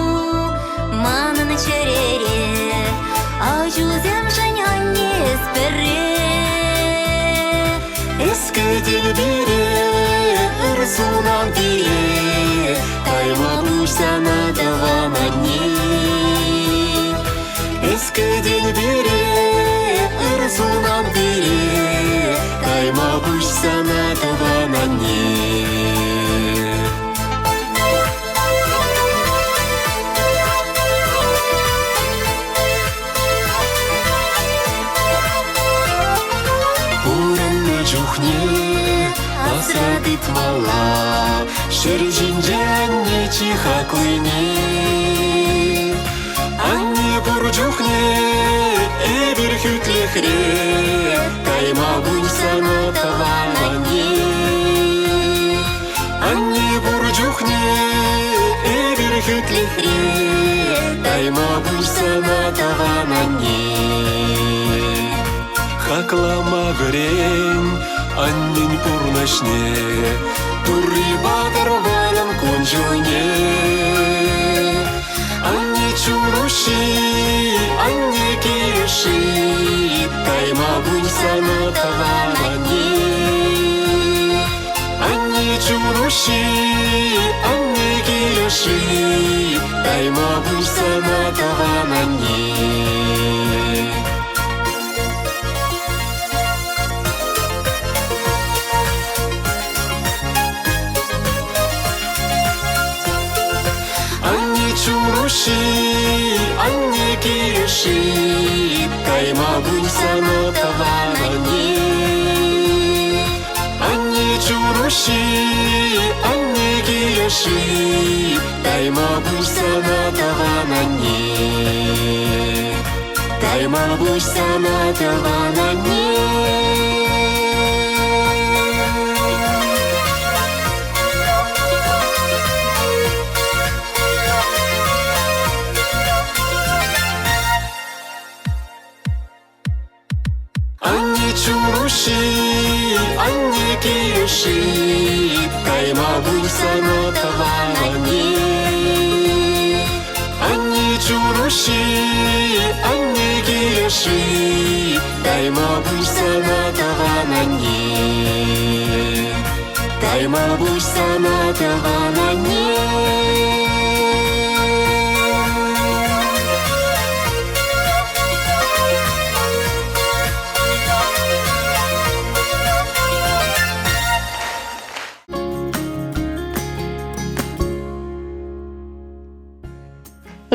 манӑн чӗрере, Ачусемшӗн анне эс пӗрре. Эс кӗтен пире, ыр сунан пире, Тайма пуҫ сана тӑван анне. Эс кӗтен пире, ыр сунан пире, Тайма пуҫ сана тӑван анне. Пурӑннӑ чухне асра тытмалла ҫӗр ҫинче анне чи хаклине. Анне пур чухне эпир хӳтлӗхре, кайма пуҫ сана тӑван анне. Анне пур чухне эпир хӳтлӗхре, тайма пуҫ сана тӑван анне. Хаклама вӗрен аннен пурнӑҫне, Турри патӑр манӑн кун-ҫулне. Анне чун-уҫҫи, анне килӗши, тайма пуҫ сана тӑван анне. Анне чун-уҫҫи, анне килӗши, тайма пуҫ сана тӑван анне. Анне чун-уҫҫи, анне килӗши, тайма пуҫ сана тӑван анне. Анне чун-уҫҫи, анне килӗши, тайма пуҫ сана тӑван анне. Тайма пуҫ сана тӑван анне. Анне чун-уҫҫи, анне. килӗши, тайма пуҫ сана тӑван анне. Анне чуруҫҫи, анне килӗши, тайма пуҫ сана тӑван анне. Тайма пуҫ сана тӑван анне.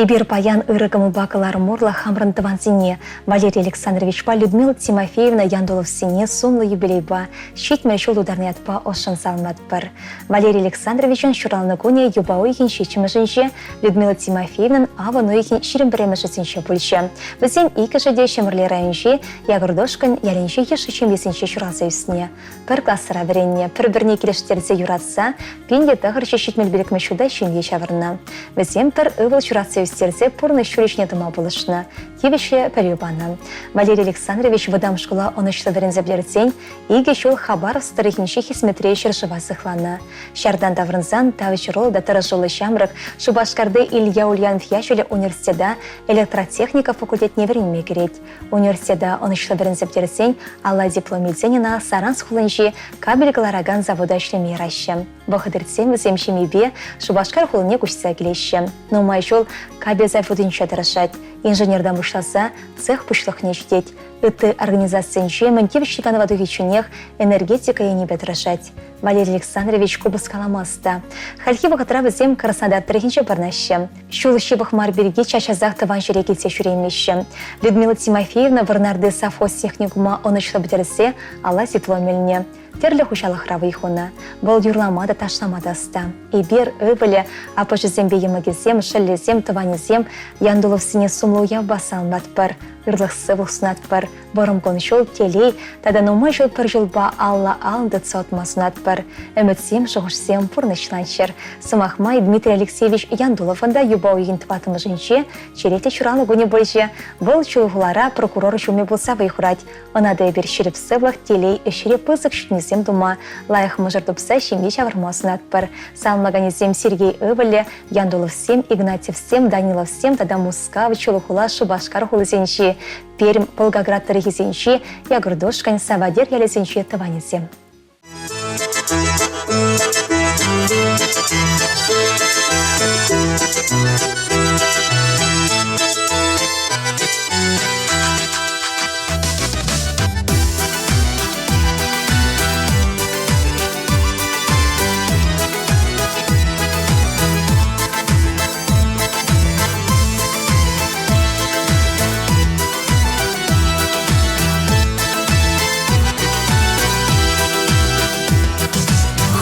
Эпир паян ырӑ кӑмӑлпа кӑларӑм урлӑ хамӑрӑн тӑвансене Валерий Александровичпа Людмила Тимофеевна Яндуловсене сумлӑ юбилейпа 70 ҫул тутарнӑ ятпа ӑшшӑн саламлатпӑр. Валерий Александровичӑн ҫуралнӑ кунӗ юпа уйӑхӗн ҫиччӗмӗшӗнче, Людмила Тимофеевнӑн авӑн уйӑхӗн 21-мӗшӗсенче пулчӗ. Вӗсем иккӗшӗ те Ҫӗмӗрле районӗнчи Якуртушкӑнь ялӗнчи йышлӑ ҫемьесенче ҫуралса ӳснӗ. Пӗр класра вӗреннӗ, пӗр-пӗрне килӗштерсе юратса 1975 ҫулта ҫемье ҫавӑрнӑ. Вӗсем пӗр ывӑл ҫуратса ӳстерсе пурнӑҫ ҫулӗ ҫине тӑма пулӑшнӑ, тивӗҫлӗ пӗлӳ панӑ. Валерий Александрович вӑтам шкула ӑнӑҫлӑ вӗренсе пӗтерсен икӗ ҫул Хабаровск тӑрӑхӗнчи хӗсметре ҫӗршыва сыхланӑ. Ҫартан таврӑнсан тавҫӑруллӑ та тӑрӑшуллӑ ҫамрӑк Шупашкарти Илья Ульянов ячӗллӗ университета электротехника факультетне вӗренме кӗрет. Университета ӑнӑҫлӑ вӗренсе пӗтерсен алла диплом илсен ӑна Саранск хулинчи кабель кӑларакан завода ӗҫлеме яраҫҫӗ. Вӑхӑт иртсен вӗсем ҫемйипе Шупашкар хулине куҫса килеҫҫӗ. Нумай ҫул кабель заводӗнче тӑрӑшать. Инженертан пуҫласа цех пуҫлӑхне ҫитет. Ытти организацисенче мӗн тивӗҫлӗ канӑва тухичченех энергетика енӗпе тӑрӑшать. Валерий Александрович купӑс калама ӑста. Хальхи вӑхӑтра вӗсем Краснодар тӑрӑхӗнче пурӑнаҫҫӗ. Ҫул ҫывӑх мар пирки час-часах тӑван ҫӗре килсе ҫӳреймеҫҫӗ. Людмила Тимофеевна Вӑрнарти совхоз техникума ӑнӑҫлӑ пӗтерсе алла диплом илнӗ. Тӗрлӗ хуҫалӑхра вӑй хунӑ. Вӑл юрлама та, ташлама та ӑста. Эпир, ывӑлӗ, аппӑшӗсемпе йӑмӑкӗсем, шӑллӗсем, тӑванӗсем Яндуловсене сумлӑ уявпа саламлатпӑр, ырлӑх-сывлӑх сунатпӑр, вӑрӑм кун-ҫул, телей тата нумай ҫул пӗр ҫулпа алла-алӑн тытса утма сунатпӑр. Ӗмӗтсем, шухӑшсем пурнӑҫланччӑр. Сӑмах май, Дмитрий Алексеевич Яндуловӑн та юпа уйӑхӗн тӑваттӑмӗшӗнче черетлӗ ҫуралнӑ кунӗ пулчӗ. Вӑл Чулхулара прокурор ҫумӗ пулса вӑй хурать. Ӑна та эпир ҫирӗп сывлӑх, телей, ӗҫре пысӑк ҫитӗнӳсем тума, лайӑх мӑшӑр тупса ҫемье ҫавӑрма сунатпӑр. Саламлаканӗсем Сергей ывӑлӗ, Яндуловсем, Игнатьевсем, Даниловсем тата Мускав, Чулхула, Шупашкар хулисенчи, Пермь, Волгоград тӑрӑхӗсенчи, Якуртушкӑнь, Савадер ялӗсенчи тӑванӗсем.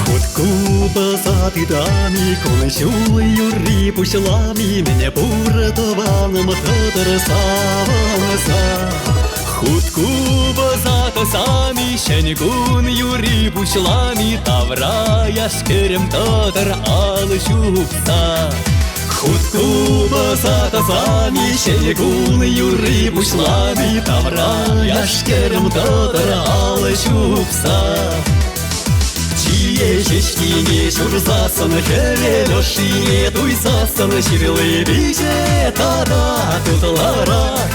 Хут купӑса тытами, кун-ҫул юрри пуҫлами, мӗне пур тӑванӑм тӑтӑр савӑнса. Хут купӑса тӑсами, ҫӗн кун юрри пуҫлами, тавра яш-кӗрӗм тӑтӑр алӑ ҫупса. Хут купӑса тӑсами, ҫӗнӗ кун юрри пуҫлами, тавра яш-кӗрӗм тӑтӑр алӑ ҫупса. Чие ҫеҫкине ҫурсассӑн, хӗвел ӑшшине туйсассӑн, ҫырли пиҫе тата тутлӑрах.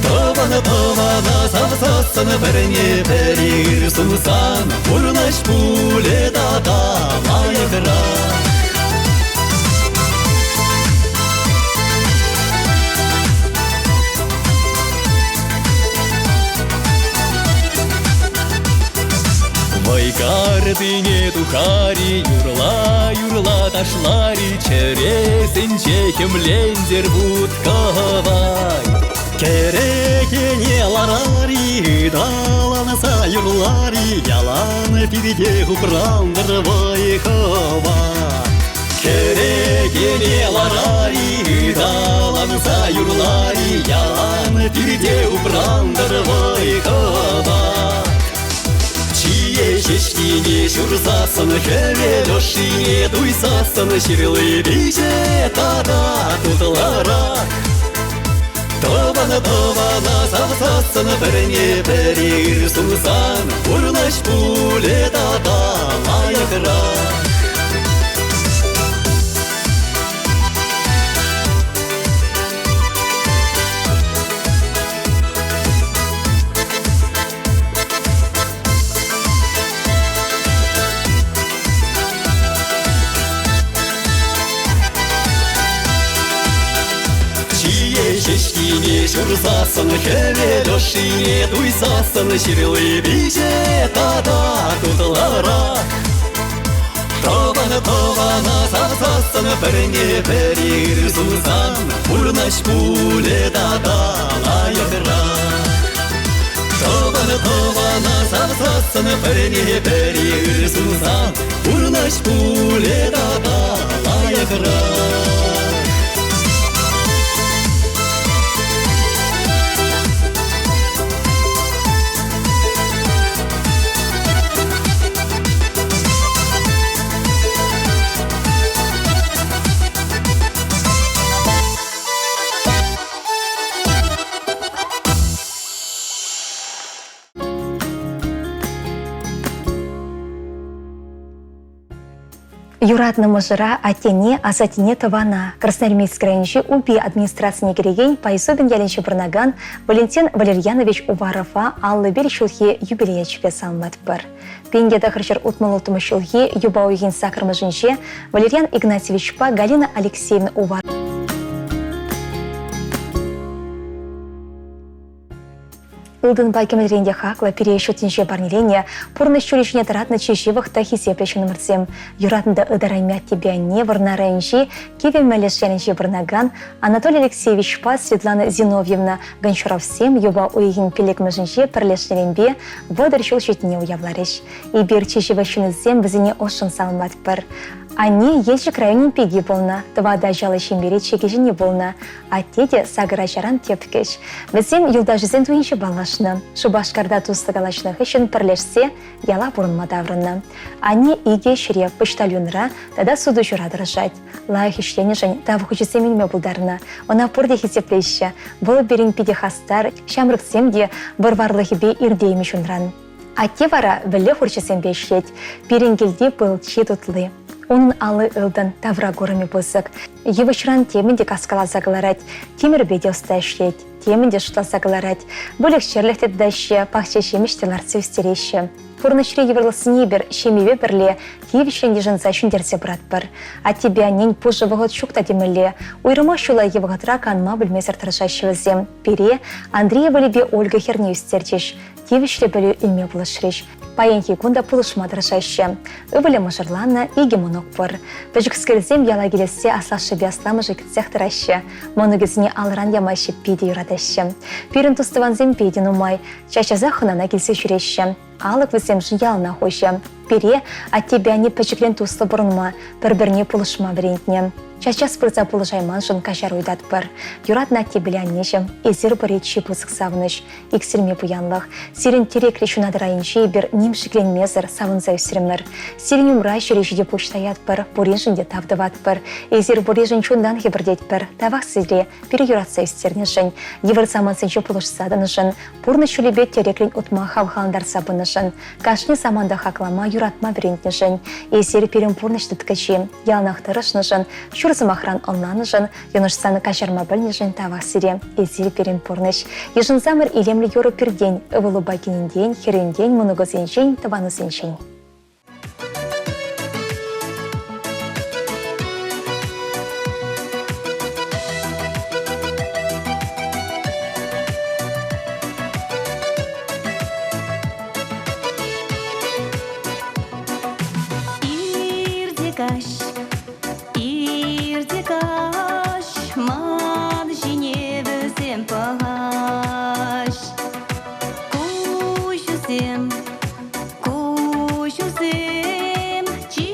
Тӑван тӑвана савсассӑн, пӗрне пӗри ыр сунсан, пурнӑҫ пулӗ тата лайӑхрах. Вӑйкартине тухари, юрла-юрла ташлари, чӗресенче хӗмлентер вут-кӑвай. Кӗрекене ларари, ыталанса юрлари, ялан пирте упрантӑр вӑй-хӑват. Кӗрекене ларари, ыталанса юрлари, ялан пирте упрантӑр вӑй-хӑват. Чие ҫеҫкине ҫурсассӑн, хӗвел ӑшшине туйсассӑн, ҫырли пиҫе тата тутлӑрах. Тӑван тӑвана савсассӑн пӗрне пӗри ыр сунсан пурнӑҫ пулӗ тата лайӑхрах. Чие ҫеҫкине ҫурсассӑн, хӗвел ӑшшине туйсассӑн ҫырли пиҫе тата тутлӑрах. Тӑван тӑвана савсассӑн, пӗрне пӗри ыр сунсан, пурнӑҫ пулӗ тата лайӑхрах. Тӑван тӑвана савсассӑн, пӗрне пӗри ыр сунсан, пурнӑҫ пулӗ тата лайӑхрах. Юратнӑ мӑшӑра аттене, асаттене тӑвана Красноармейски районӗнчи Упи администрацине кӗрекен Пайсупин ялӗнче пурӑнакан Валентин Валерьянович Уварова 51 ҫулхи юбилей ячӗпе саламлатпӑр. 1966 ҫулхи юпа уйӑхӗн саккӑрмӗшӗнче Валерьян Игнатьевичпа Галина Алексеевна Увар Ылтӑнпа кӗмӗлрен те хаклӑ пире ҫут тӗнче парнеленӗ, пурнӑҫ ҫулӗ ҫине тӑратнӑ чи ҫывӑх та хисеплӗ ҫыннӑмӑрсем. Юратнӑ та ытарайми аттепе анне Вӑрнар районӗнчи Кивӗ Мӗлӗш ялӗнче пурӑнакан Анатолий Алексеевичпа Светлана Зиновьевна Гончаровсем юпа уйӑхӗн пиллӗкмӗшӗнче пӗрлешнӗренпе 30 ҫул ҫитнине уявларӗҫ. Эпир чи ҫывӑх ҫыннисем вӗсене ӑшшӑн саламлатпӑр. Анне Елчӗк районӗн пики пулнӑ, тӑватӑ ачаллӑ ҫемьере чи кӗҫӗнни пулнӑ. Атте те сакӑр ачаран тӗпкӗч. Вӗсем юлташӗсен туйӗнче паллашнӑ. Шупашкарта туслӑ калаҫнӑ хыҫҫӑн пӗрлешсе яла пурӑнма таврӑннӑ. Анне икӗ ӗҫре, почтальонра тата сутуҫӑра тӑрӑшать. Лайӑх ӗҫленӗшӗн тав хучӗсем илме пултарнӑ. Ӑна пурте хисеплеҫҫӗ. Вӑл пирӗн питӗ хастар, ҫамрӑксем те вӑр-варлӑхӗпе иртеймӗҫ унран. Атте вара вӗлле хурчӗсемпе ӗҫлет. Пирӗн килти пыл чи тутли. Унӑн алли ылтӑн, тавра курӑмӗ пысӑк. Йывӑҫран темӗн те каскаласа кӑларать, тимӗрпе те ӑста ӗҫлет, темӗн те шутласа кӑларать. Выльӑх-чӗрлӗх те тытаҫҫӗ, пахча ҫимӗҫ те лартса ӳстереҫҫӗ. Пурнӑҫри йывӑрлӑхсене эпир ҫемьепе пӗрле тивӗҫлӗн йышӑнса ҫӗнтерсе пыратпӑр. Аттепе аннен пушӑ вӑхӑт ҫук та темелле. Уйрӑмах ҫуллахи вӑхӑтра канма пӗлмесӗр тӑрӑшаҫҫӗ вӗсем. Пире Андрей ывӑлӗпе Ольга хӗрне ӳстерчӗҫ. Тивӗҫлӗ пӗлӳ илме пулӑшрӗҫ. Паянхи кун та пулӑшма тӑрӑшаҫҫӗ. Ывӑлӗ мӑшӑрланнӑ, икӗ мӑнук пур. Пӗчӗкскерсем яла килессе аслашшӗпе асламӑшӗ кӗтсех тӑраҫҫӗ. Мӑнукӗсене алран ямаҫҫӗ, питӗ юратаҫҫӗ. Пирӗн тус-тӑвансем питӗ нумай. Час-часах хӑнана килсе ҫӳреҫҫӗ. Алӑк вӗсемшӗн яланах уҫӑ. Пире аттепе анне пӗчӗкрен туслӑ пурӑнма, пӗр-пӗрне пулӑшма вӗрентнӗ. Час-час пырса пулӑшайманшӑн каҫару ыйтатпӑр. Юратнӑ аттепеле аннеҫӗм, эсир пӗри чи пысӑк савӑнӑҫ. Иксӗлми пуянлӑх. Сирӗн тӗреклӗ ҫунатӑр айӗнче эпир ним шикленмесӗр савӑнса ӳсрӗмӗр. Сирӗн умра ҫӗре ҫити пуҫ таятпӑр, пуриншӗн те тав тӑватпӑр. Эсир пуриншӗн чунтан хӗпӗртетпӗр. Тавах сире, пире юратса ӳстернӗшӗн, йывӑр самантсенче пулӑшса тӑнӑшӑн, пурнӑҫ ҫулӗпе тӗреклӗн утма хавхалантарса пынӑшӑн, кашни саманта хаклама, юратма вӗрентнӗшӗн. Эсир пирӗн пурнӑҫ тыткӑчи. Яланах тӑрӑшнӑшӑн, ҫур сӑмахран ӑнланнӑшӑн, йӑнӑшсан каҫарма пӗлнӗшӗн тавах сире. Эсир пирӗн пурнӑҫ. Йышӑнсамӑр илемлӗ юрӑ пиртен, ывӑлупа кинӗнтен, хӗрӳнтен, мӑнукусенчен, тӑванусенчен. Ир те каҫ, ир те каҫ, ман ҫине вӗсем пӑхаҫ. Куҫусем, куҫусем, чи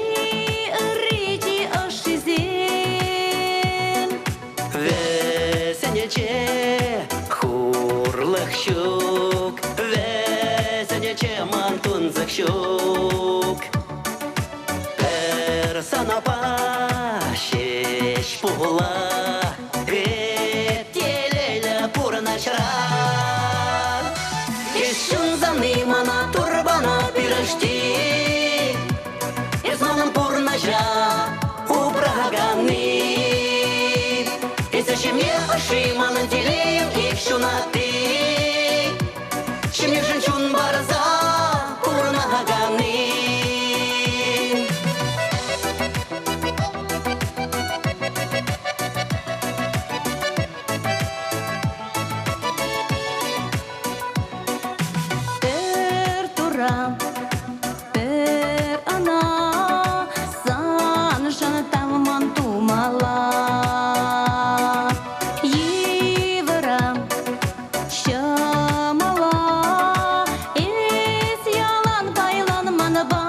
ырри, чи ӑшшисем. Вӗсенче хурлӑх ҫук, вӗсенче ман тунсӑх ҫук. Пӗр санапа ҫеҫ пула эп телейлӗ пурӑнӑҫ. Эсӗ ҫемье ӑшши, манӑн телейӗм ик ҫунатти. Ҫемьешӗн чун парса пурӑнаканни. Пӗр тура, пӗр ӑна саншӑн тавман тумалла. Йывӑра, ҫӑмӑла эс ялан пайлан манпа.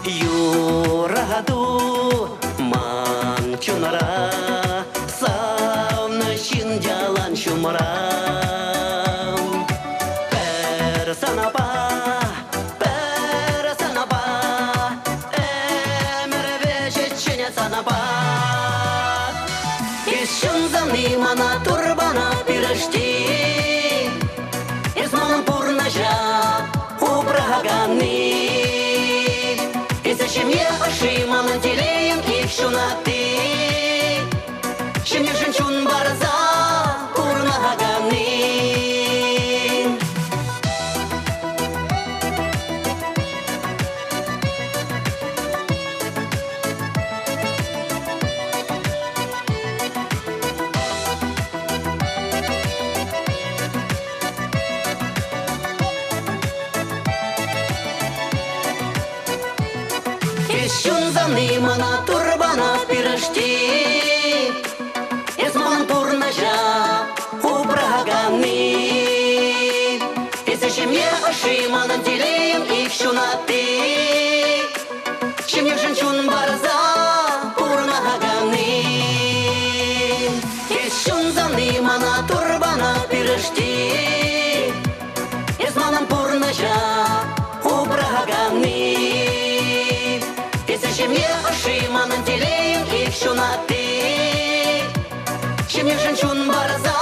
Юрату ман чунра, савнӑ ҫын ялан ҫумра. Пӗр санапа, пӗр санапа, ӗмӗр вӗҫӗччен санапа. Эс ҫунсани мана турбана пирӗшти, эс манӑн пурнӑҫа упраканни. Эсӗ ҫемье ӑшши, манӑн телейӗм ик ҫунатти. Ҫемьешӗн чун парса пурӑнаканни. Эс ҫунсани мана турбана пирӗшти, эс манӑн пурнӑҫа упраканни. Эсӗ ҫемье ӑшши, манӑн телейӗм ик ҫунатти. Ҫемьешӗн чун парса пурӑнаканни. Эс ҫунсани мана турбана пирӗшти, эс манӑн пурнӑҫа упраканни. Эсӗ ҫемье ӑшши, манӑн телейӗм ик ҫунатти. Ҫемьешӗн чун парса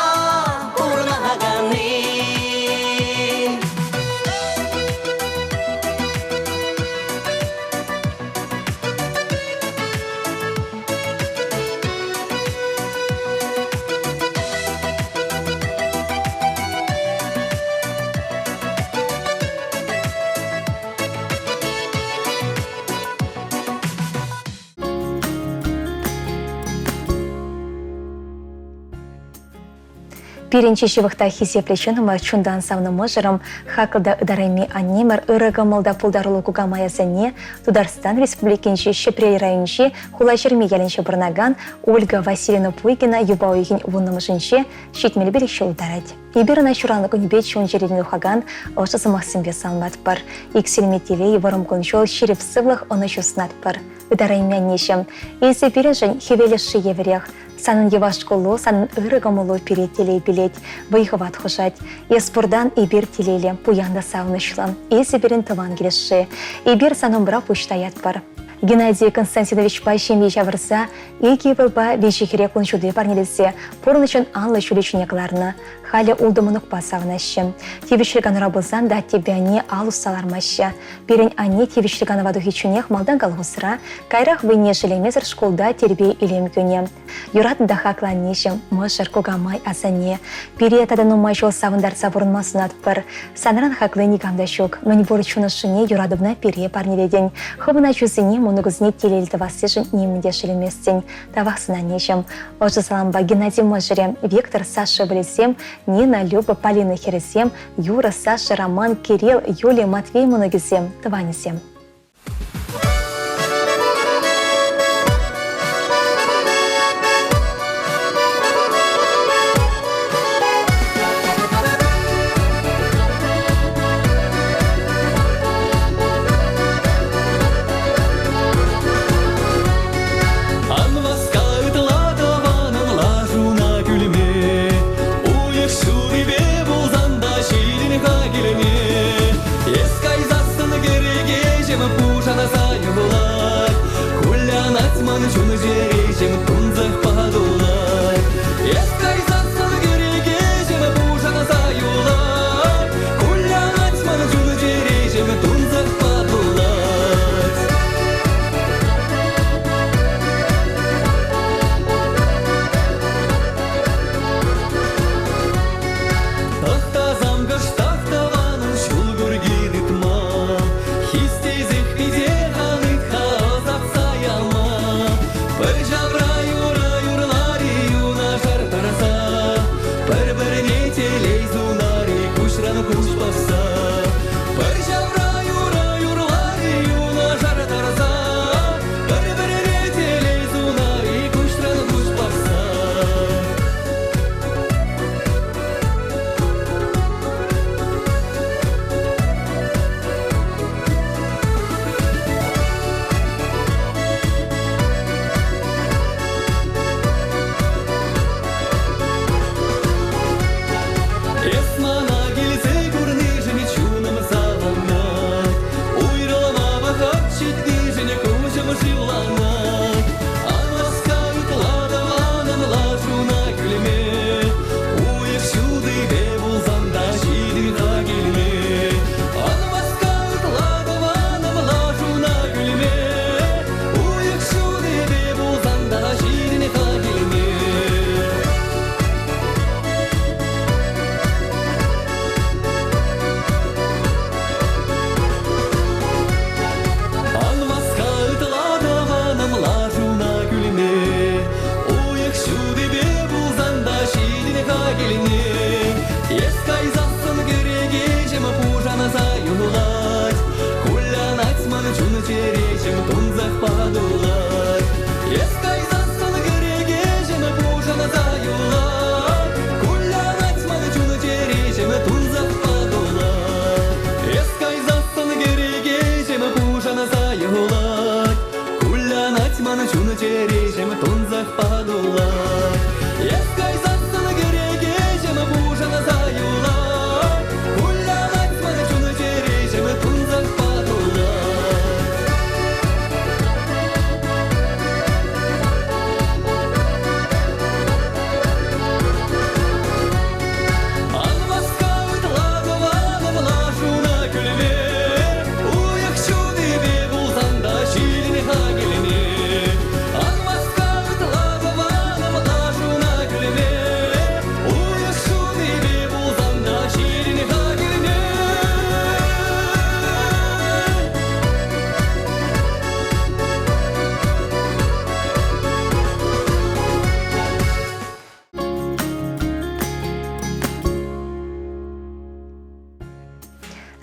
пурӑнаканни. Пирӗн чи ҫывӑх та хисеплӗ ҫыннӑмӑр, чунтан савнӑ мӑшӑрӑм, хаклӑ та ытарайми аннемӗр, ырӑ кӑмӑл та пултаруллӑ кукамайӗсене Тутарстан Республикинчи Ҫӗпрел районӗнчи Хулаҫырми ялӗнче пурӑнакан Ольга Васильевна Пуйкина юпа уйӑхӗн вуннӑмӗшӗнче 75 ҫул тӑрать. Эпир ӑна ҫуралнӑ кунӗпе чун-чӗререн тухакан ӑшӑ сӑмахсемпе саламлатпӑр. Иксӗлми телей, вӑрӑм кун-ҫул, ҫирӗп сывлӑх, ӑнӑҫу сунатпӑр. Ытарайми аннеҫӗм, эсӗ пирӗншӗн хӗвел ӑшши евӗрех. Санӑн йӑваш куллу, санӑн ырӑ кӑмӑлу пире телей пилет, вӑй-хӑват хушать. Эс пуртан эпир телейлӗ, пуян та савӑнӑҫлӑ. Эсӗ пирӗн тӑван килӗшши. Эпир сан умра пуҫ таятпӑр. Геннадий Константиновичпа ҫемье ҫавӑрса икӗ ывӑлпа виҫӗ хӗре кун ҫути парнелесе пурнӑҫӑн анлӑ ҫулӗ ҫине кӑларнӑ. Халӗ ултӑ мӑнукпа савӑнаҫҫӗ. Тивӗҫлӗ канура пулсан та аттепе анне ал усса лармаҫҫӗ. Пирӗн анне тивӗҫлӗ канӑва тухичченех малтан колхозра, каярах вӑйне шеллемесӗр шкулта тирпей-илем кӳнӗ. Юратнӑ та хаклӑ аннеҫӗм, мӑшӑр, кукамай, асанне. Пире тата нумай ҫул савӑнтарса пурӑнма сунатпӑр. Санран хакли никам та ҫук. Мӗнпур чун ӑшшине юратӑвна пире парнелетӗн. Хӑвӑн ачусене, мӑнукусене телейлӗ тӑвассишӗн нимӗн те шеллеместӗн. Тавах сана, аннеҫӗм. Ӑшӑ салампа Геннадий мӑшӑрӗ, Виктор, Саша ывӑлӗсем, Нина, Люба, Полина хӗрӗсем, Юра, Саша, Роман, Кирилл, Юлия, Матвей мӑнукӗсем, тӑванӗсем. Ан васка ытла тӑванӑн лашуна кӳлме. Уйӑх ҫутипе пулсан та ҫитӗн-ха килне. Эс кайсассӑн кӗрекеҫӗ. юлать. Эс кайсассӑн кӗрекеҫӗм пушанса юлать. Кулянать ман чун-чӗреҫӗм тунсӑхпа тулать. Ан васка ытла тӑванӑм лашуна кӳлме, Уйӑх ҫутипе пулсан та ҫитӗн-ха килне. Ан васка ытла тӑванӑм лашуна кӳлме, Уйӑх ҫутипе пулсан та ҫитӗн-ха килне.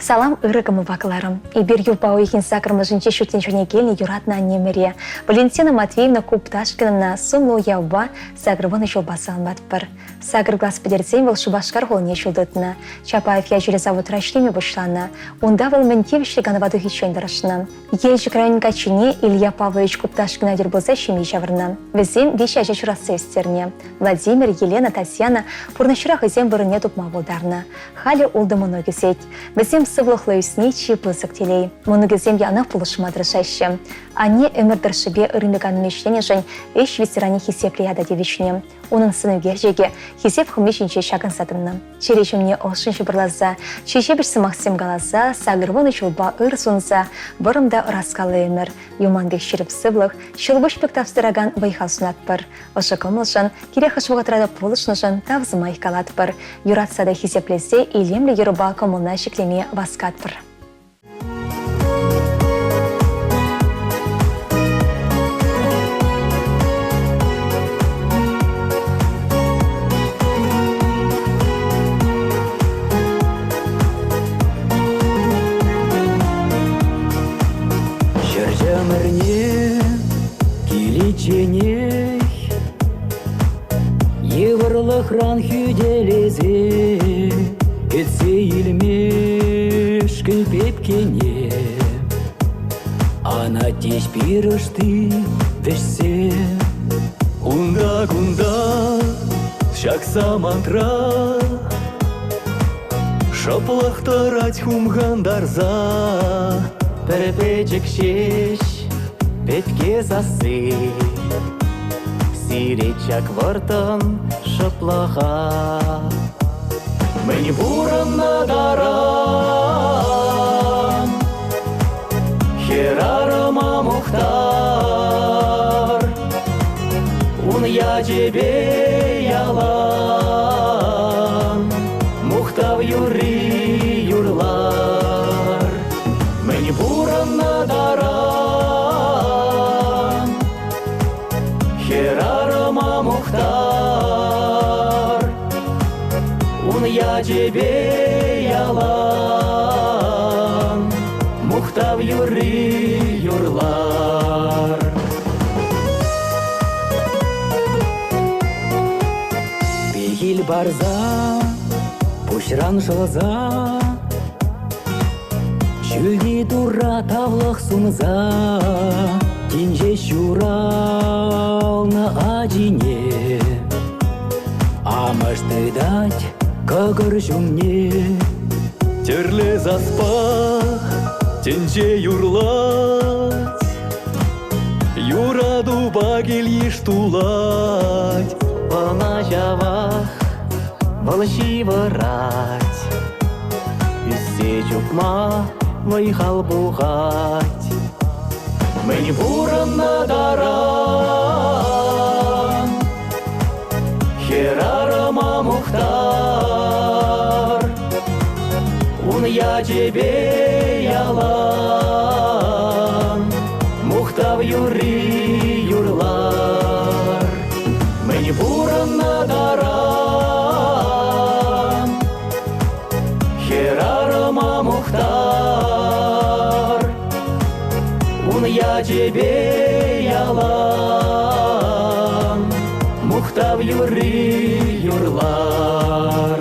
Салам ырӑ кӑмӑлпа кӑларӑм. Эпир юпа уйӑхӗн сакӑрмӗшӗнче ҫут тӗнчене килнӗ юратнӑ аннемӗре Валентина Матвеевна Купташкинӑна сумлӑ уявпа 80 ҫулпа саламлатпӑр. Сакӑр класс пӗтерсен вӑл Шупашкар хулине ҫул тытнӑ. Чапаев ячӗллӗ заводра ӗҫлеме пуҫланӑ. Унта вӑл мӗн тивӗҫлӗ канӑва тухиччен тӑрӑшнӑ. Елчӗк районӗн каччине Илья Павлович Купташкина тӗл пулса ҫемье ҫавӑрнӑ. Вӗсем виҫӗ ача ҫуратса ӳстернӗ. Владимир, Елена, Татьяна пурнӑҫра хӑйсен вырӑнне тупма пултарнӑ. Халӗ ултӑ мӑнук ӳсет. Вӗсем сывлӑхлӑ ӳсни чи пысӑк телей. Мӑнукӗсем яланах пулӑшма тӑрӑшаҫҫӗ. Анне ӗмӗр тӑршшӗпе ырми-канми ӗҫленӗшӗн ӗҫ ветеранӗ хисеплӗ ята тивӗҫнӗ. Унӑн сӑнӳкерчӗкӗ Хисеп хӑми ҫинче ҫакӑнса тӑнӑ. Чӗре ҫумне ӑшшӑн ҫупӑрласа, чи ҫепӗҫ сӑмахсем каласа, 80 ҫулпа ыр сунса, вӑрӑм та ӑраскаллӑ ӗмӗр, юман пек ҫирӗп сывлӑх, ҫӑлкуҫ пек тавсӑракан вӑй-хал сунатпӑр. Ӑшӑ кӑмӑлшӑн, кирек хӑш вӑхӑтра та пулӑшнӑшӑн тав сӑмах калатпӑр. Юратса та хисеплесе илемлӗ юрӑпа кӑмӑлна ҫӗклеме васкатпӑр. Ҫӗр ӗмӗрне киличченех Йывӑрлӑхран хӳтӗлесе кӗтсе илмешкӗн пепкене Анать пирӗшти вӗҫсе. Унта-кунта ҫак самантра Шӑплӑх тӑрать хумхантарса. Пӗр пӗчӗк ҫеҫ пепке сасси Сирет ҫак вӑрттӑн шӑплӑха. Мӗн пурӑннӑ таран Хӗрарӑма мухтар, Ун ячӗпе ялан Мухтав юрри юрлар. Мӗн пурӑннӑ таран Хӗрарӑма мухтар, Ун ячӗпе ялан Мухтав юрри юрлар. Пехил парса, пуҫран шӑлса, Ҫӳлти Турра тавлӑх сунса, Тин ҫеҫ ҫуралнӑ ачине Амӑш тытать кӑкӑр ҫумне. Тӗрлӗ саспа тӗнче юрлать, Юратупа кил-йыш тулать. Ӑна ҫавах вӑл ҫывӑрать, Ӳссе чупма вӑй-хал пухать. Мӗн пурӑннӑ таран Хӗрарӑма мухтар, Ун ячӗпе ялан Мухтав юрри юрлар. Мӗн пурӑннӑ таран Хӗрарӑма мухтар, Ун ячӗпе ялан Мухтав юрри юрлар.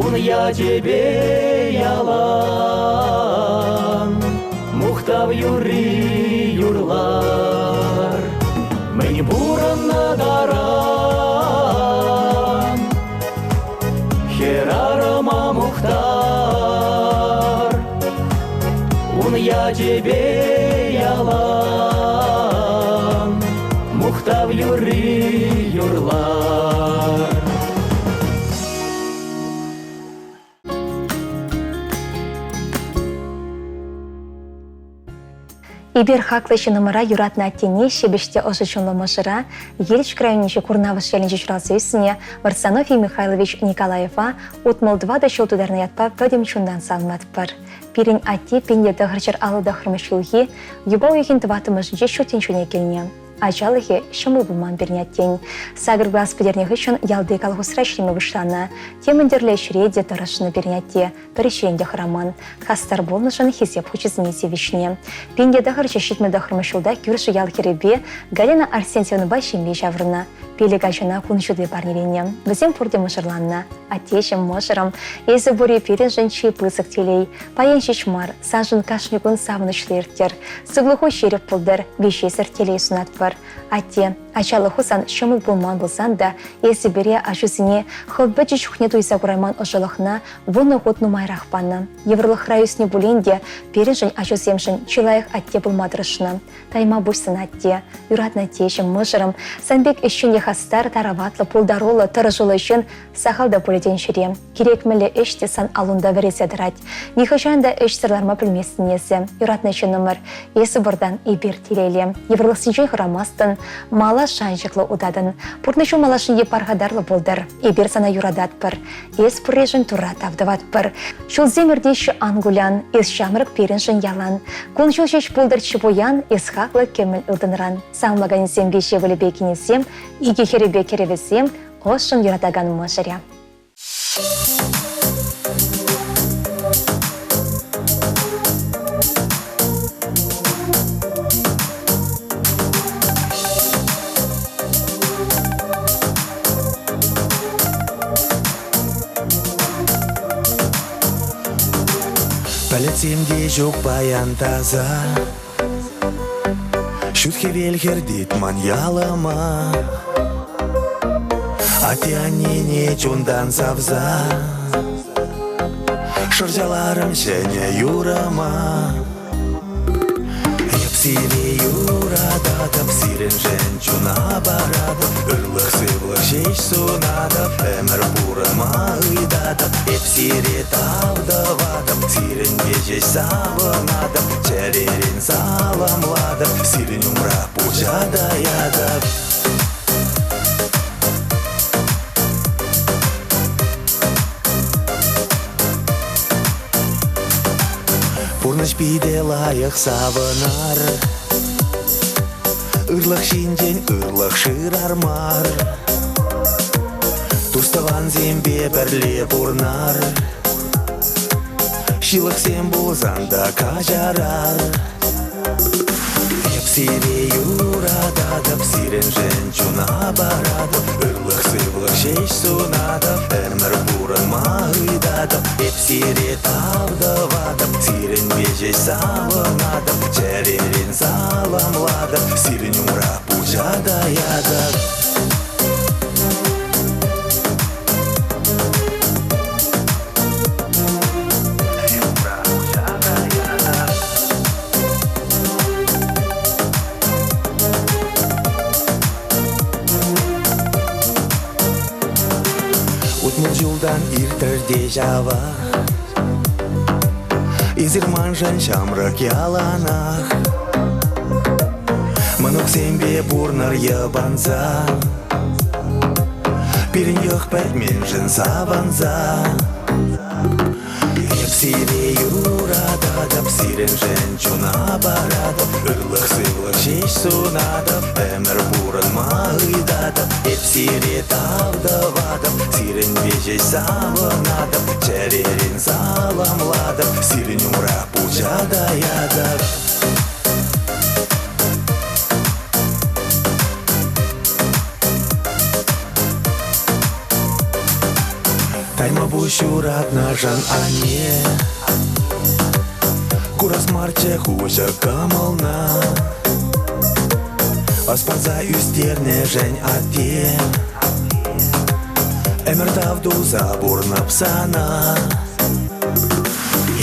Ун ячӗпе ялан мухтав юрри юрлар. Мӗн пурӑннӑ таран хӗрарӑма мухтар. Ун ячӗпе ялан мухтав юрри юрлар. Эпир хаклӑ ҫыннӑмӑра юратнӑ аттене ҫепӗҫ те ӑшӑ чунлӑ мӑшӑра Елчӗк районӗнчи Курнавӑш ялӗнче ҫуралса ӳснӗ Варсонофий Михайлович Николаева 64 ҫул тутарнӑ ятпа пӗтӗм чунтан саламлатпӑр. Пирӗн атте 1959 ҫулхи юпа уйӑхӗн тӑваттӑмӗшӗнче ҫут тӗнчене килнӗ. Ачалӑхӗ ҫӑмӑл пулман пирӗн аттен. Сакӑр класс пӗтернӗ хыҫҫӑн ялти колхозра ӗҫлеме пуҫланӑ. Темӗн тӗрлӗ ӗҫре те тӑрӑшнӑ пирӗн атте, пӗр ӗҫрен те хӑраман. Хастар пулнӑшӑн хисеп хучӗсене тивӗҫнӗ. 1979 ҫулта кӳршӗ ял хӗрӗпе Галина Арсентьевнӑпа ҫемье ҫаврӑннӑ. Пилӗк ачана кун ҫути парнеленӗ. Вӗсем пурте мӑшӑрланнӑ. Аттеҫӗм, мӑшӑрӑм, эсӗ пурри пирӗншӗн чи пысӑк телей. Паян ҫеҫ мар, саншӑн кашни кун савӑнӑҫлӑ ирттер. Сывлӑху ҫирӗп пултӑр, виҫесӗр телей сунатпӑр. Атте, ачалӑху сан ҫӑмӑл пулман пулсан та, эсӗ пире ачусене хӑв пӗчӗк чухне туйса курайман ӑшӑлӑхна вунӑ хут нумайрах панӑ. Йывӑрлӑхра ӳснӗ пулин те, пирӗншӗн ачусемшӗн чи лайӑх атте пулма тӑрӑшнӑ. Тайма пуҫ атте, юратнӑ аттеҫӗм, мӑшӑрӑм, сан пек ӗҫчен те хастар, тараватлӑ, пултаруллӑ, тӑрӑшуллӑ ҫын сахал та пулӗ тен ҫӗре. Кирек мӗнле ӗҫ те сан аллунта вӗресе тӑрать. Нихӑҫан та ӗҫсӗр ларма пӗлместӗн эсӗ. Юратнӑ ҫыннӑмӑр, эсӗ выртан, эпир телейлӗ. Йывӑрлӑхсенчен хӑрамастӑн, мала шанчӑклӑ утатӑн. Пурнӑҫу малашне пархатарлӑ пултӑр. Эпир сана юрататпӑр. Эс пурришӗн Турра тав тӑватпӑр. Ҫулсем иртеҫҫӗ, ан кулян, эс ҫамрӑк пирӗншӗн ялан. Кун-ҫул ҫеҫ пултӑрччӗ пуян, эс хаклӑ кӗмӗл ылтӑнран. Саламлаканӗсем виҫӗ ывӑлӗпе кинӗсем, икӗ хӗрӗпе кӗрӗвӗсем, ӑшшӑн юратакан мӑшӑрӗ. Пӗлӗтсем те ҫук паян таса. Ҫут хӗвел хӗртет ман ялӑма. Атте-аннене чунтан савса Шӑрҫаларӑм ҫӗнӗ юрӑма. Эп сире юрататӑп, сирӗншӗн чуна паратӑп, ырлӑх-сывлӑх ҫеҫ сунатӑп, ӗмӗр пурӑнма ыйтатӑп. Эп сире тав тӑватӑп, сирӗнпе ҫеҫ савӑнатӑп, чӗререн саламлатӑп, сирӗн умра пуҫа таятӑп. Пурнӑҫ питӗ лайӑх савӑнар, Ырлӑх ҫинчен ырлӑх шырар мар. Тус-тӑвансемпе пӗрле пурнар, Ҫылӑхсем пулсан та каҫарар. Эп сире юрататӑп, сирӗншӗн чуна паратӑп, ырлӑх-сывлӑх ҫеҫ сунатӑп, ӗмӗр пурӑнма ыйтатӑп. Эп сире тав тӑватӑп, сирӗнпе ҫеҫ савӑнатӑп, чӗререн саламлатӑп, сирӗн умра пуҫа таятӑп. Утмӑл ҫултан иртрӗр те ҫавах, Эсир маншӑн ҫамрӑк яланах. Мӑнуксемпе пурнӑр йӑпанса, Пирӗн йӑх пӗтменшӗн савӑнса. Эп сире юрататӑп, сирӗншӗн чуна паратӑп, ырлӑх-сывлӑх ҫеҫ сунатӑп, ӗмӗр пурӑнма ыйтатӑп. Эп сире тав тӑватӑп, сирӗнпе ҫеҫ савӑнатӑп, чӗререн саламлатӑп, сирӗн умра пуҫа таятӑп. Тайма пуҫ юратнӑшӑн анне. Курас марччӗ хуҫӑ кӑмӑлна. Ӑс парса ӳстернӗшӗн атте. Ӗмӗр тав туса пурнӑп сана.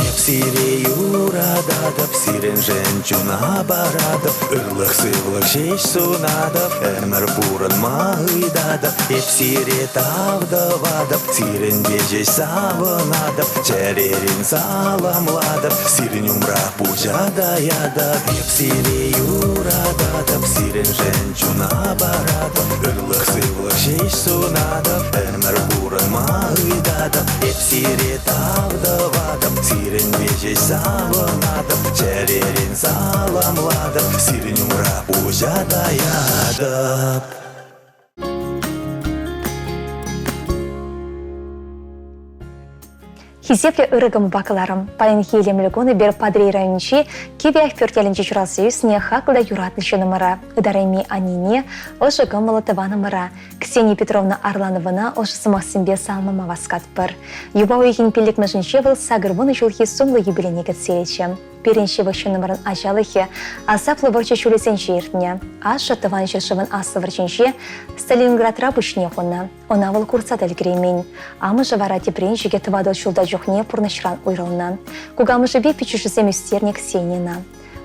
Эп сире юрататӑп, сирӗншӗн чуна паратӑп, ырлӑх-сывлӑх ҫеҫ сунатӑп, ӗмӗр пурӑнма ыйтатӑп. Эп сире тав тӑватӑп, сирӗнпе ҫеҫ савӑнатӑп, чӗререн саламлатӑп, сирӗн умра пуҫа таятӑп. Эп сире юрататӑп, сирӗншӗн чуна паратӑп, ырлӑх-сывлӑх ҫеҫ сунатӑп, ӗмӗр пурӑнма ыйтатӑп. Эп сире тав тӑватӑп, сирӗнпе ҫеҫ савӑнатӑп, чӗререн саламлатӑп, сирӗн умра пуҫа таятӑп. Хисеплӗ ырӑ кӑмӑлпа кӑларӑм. Паянхи илемлӗ кун эпир Патӑрьел районӗнчи Кивӗ Ахпӳрт ялӗнче ҫуралса ӳснӗ хаклӑ та юратнӑ ҫыннӑмӑра, ытарайми аннене, ӑшӑ кӑмӑллӑ тӑванӑмӑра, Ксения Петровна Арлановӑна ӑшӑ сӑмахсемпе саламлама васкатпӑр. Юпа уйӑхӗн пиллӗкмӗшӗнче вӑл 80 ҫулхи сумлӑ юбилейне кӗтсе илчӗ. Пирӗн ҫывӑх ҫыннӑмӑрӑн ачалӑхӗ асаплӑ вӑрҫӑ ҫулӗсенче иртнӗ. Ашшӗ Тӑван ҫӗршывӑн Аслӑ вӑрҫинче Сталинградра пуҫне хунӑ. Ӑна вӑл курса та ӗлкӗреймен. Амӑшӗ вара тӗпренчӗкӗ тӑватӑ ҫулта чухне пурнӑҫран уйрӑлнӑ. Кукамӑшӗпе пиччӗшӗсем ӳстернӗ Ксенийӑна.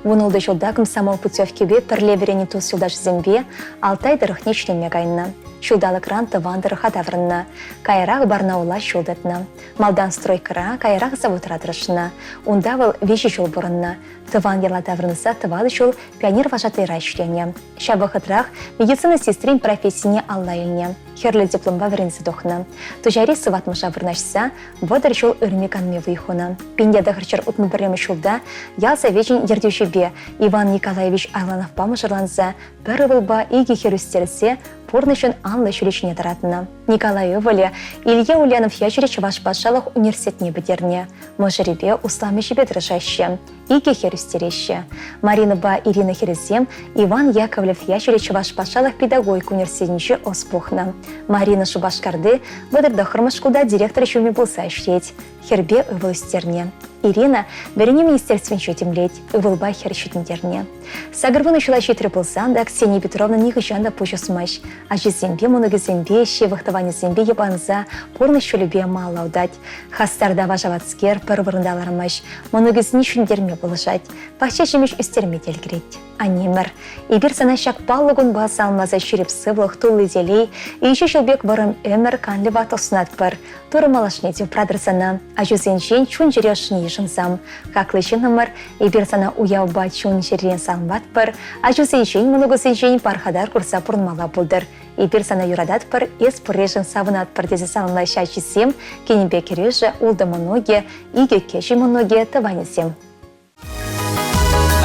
Вунултӑ ҫулта комсомол путевкипе пӗрле вӗреннӗ тус-юлташӗсемпе Алтай тӑрӑхне ӗҫлеме кайнӑ. Ҫулталӑкран тӑван тӑрӑха таврӑннӑ. Каярах Барнаула ҫул тытнӑ. Малтан стройкӑра, каярах заводра тӑрӑшнӑ. Унта вӑл виҫӗ ҫул пурӑннӑ. Тӑван яла таврӑнса тӑватӑ ҫул пионер вожатӑйра ӗҫленӗ. Ҫав вӑхӑтрах медицина сестрин профессине алла илнӗ. Хӗрлӗ дипломпа вӗренсе тухнӑ. Туҫари сыватмӑша вырнаҫса 30 ҫул ырми-канми вӑй хунӑ. 1961 ҫулта ял совечӗн ертӳҫипе Иван Николаевич Арлановпа мӑшӑрланса пӗр ывӑлпа икӗ хӗр ӳстерсе пурнӑҫӑн анлӑ ҫулӗ ҫине тӑратнӑ. Николай ывӑлӗ Илья Ульянов ячӗллӗ Чӑваш патшалӑх университетне пӗтернӗ. Мӑшӑрӗпе услам ӗҫӗпе тӑрӑшаҫҫӗ. Икӗ хӗр ӳстереҫҫӗ. Маринӑпа Ирина хӗрӗсем Иван Яковлев ячӗллӗ Чӑваш патшалӑх педагогика университетӗнче ӑс пухнӑ. Марина Шупашкарти 39-мӗш шкулта директор ҫумӗ пулса ӗҫлет. Хӗрпе ывӑл ӳстернӗ. Ирина Вӗренӳ министерствинче тимлет, ывӑлпа хӗр ҫитӗнтернӗ. 80 ҫула ҫитрӗ пулсан та Ксения Петровна нихӑҫан та пуҫ усмасть. Ачисемпе, мӑнукӗсемпе, ҫывӑх тӑванӗсемпе йӑпанса пурнӑҫ ҫулӗпе малалла утать. Хастар та вашаватскер пӗр вырӑнта лармасть, мӑнукӗсене ҫӗнтерме пулӑшать, пахча ҫимӗҫ ӳстерме те ӗлкӗрет. Аннемӗр, эпир сана ҫак паллӑ кунпа саламласа ҫирӗп сывлӑх, тулли телей, инҫе ҫул пек вӑрӑм ӗмӗр канлӗ ватлӑх сунатпӑр. Турӑ малашне те упратӑр сана, ачусенчен чун-чӗре ӑшшине йышӑнсам. Хаклӑ ҫыннӑмӑр, эпир сана уявпа чун-чӗререн саламлатпӑр, ачусенчен, мӑнукусенчен пархатар курса пурӑнмалла пултӑр. Эпир сана юрататпӑр, эс пурришӗн савӑнатпӑр тесе саламлаҫҫӗ ачисем, кинӗпе кӗрӳшӗ, ултӑ мӑнукӗ, икӗ кӗҫӗн мӑнукӗ, тӑванӗсем.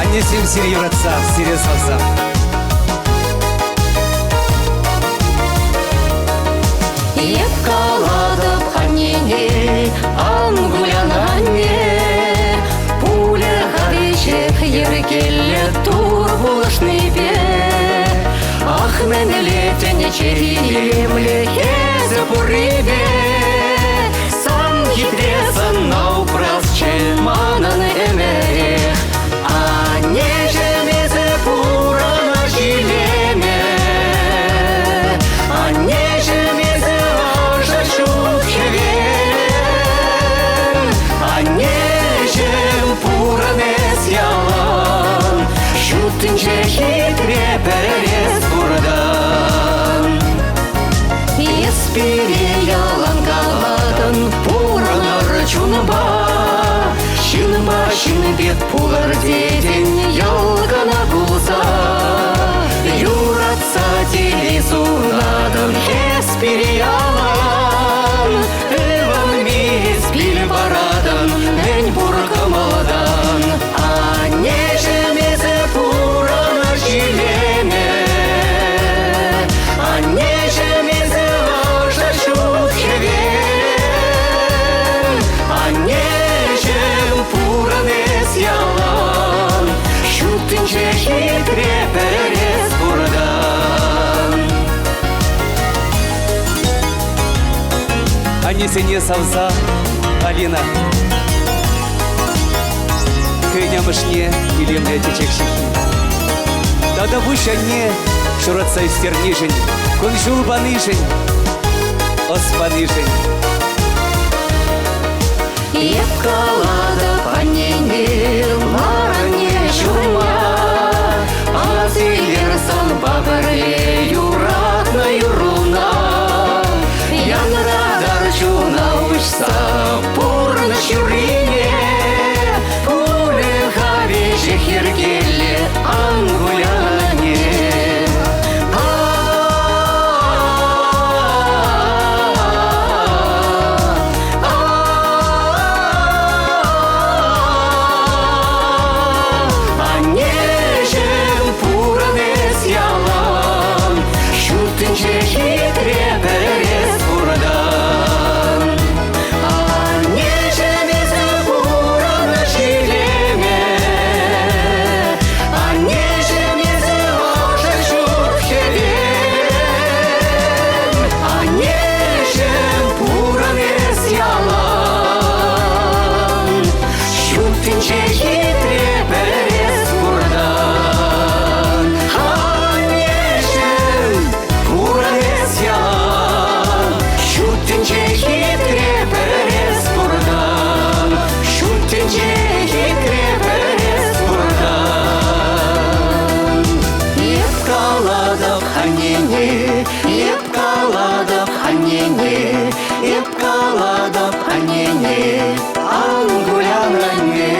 Аннесем сире юратса, сире савса. Эп калатӑп аннене, ан кулян, анне. Пулӗ-ха веҫех йӗркеллӗ Тур пулӑшнипе. Ах, мӗнле тӗнче илемлӗ эсӗ пуррипе. Сан хитре сӑнна упрасчӗ манӑн ӗмӗрех. Аннеҫӗм, эсӗ пурӑнӑҫ илемӗ. Аннеҫӗм, эсӗ ӑшӑ ҫут хӗвел. Аннеҫӗм, пурӑн эс ялан. Ҫут тӗнче хитре пӗрес пуртан. Эс пире ялан калатӑн, пурӑнӑр чунпа. Ҫынпа ҫын пек пулӑр тетӗн, йӑл кӑна пулса. Юратса телей сунатӑн, эс пире ялан. Ывӑнми эс пил паратӑн, мӗн пур кӑмӑлтан. Аннеҫӗм, эсӗ пурӑнӑҫ илемӗ. Аннеҫӗм, эсӗ ӑшӑ ҫут хӗвел. Аннеҫӗм, пурӑн эс ялан. Ҫут тӗнче хитре пӗр эс пуртан. Аннесене савса Алина хӑйӗн амӑшне илемлӗ чечек ҫыххи. Тата пуҫ анне ҫуратса ӳстернишӗн, кун-ҫул панишӗн, ӑс панишӗн. Эп калатӑп аннене, мар анне ҫурма, Асилер санпа пӗрле юратнӑ юрруна. Янратар чуна уҫса пурнӑҫ юррине, Пулӗ-ха веҫех йӗркеллӗ, ан кулян анне. Аннеҫӗм, пурӑн эс ялан, Ҫут тӗнче хитре пӗрес пуртан. Аннеҫӗм, эсӗ пурӑнӑҫ илеме, Аннеҫӗм, эсӗ ӑшӑ ҫут хӗвел. Аннеҫӗм, пурӑн эс ялан, Ҫут тӗнче хитре пӗрес пуртан. Аннеҫӗм, пурӑн эс ялан, Ҫут тӗнче хитре пӗрес пуртан. Ҫут тӗнче хитре пӗрес пуртан. Эп калатӑп аннене, эп калатӑп аннене, эп калатӑп аннене, ан кулян анне.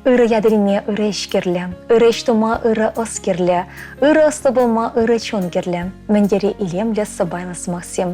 Ырӑ ят илме ырӑ ӗҫ кирлӗ, ырӑ ӗҫ тума ырӑ ӑс кирлӗ, ырӑ ӑслӑ пулма ырӑ чун кирлӗ. Мӗн тери илемлӗ сӑпайлӑ сӑмахсем.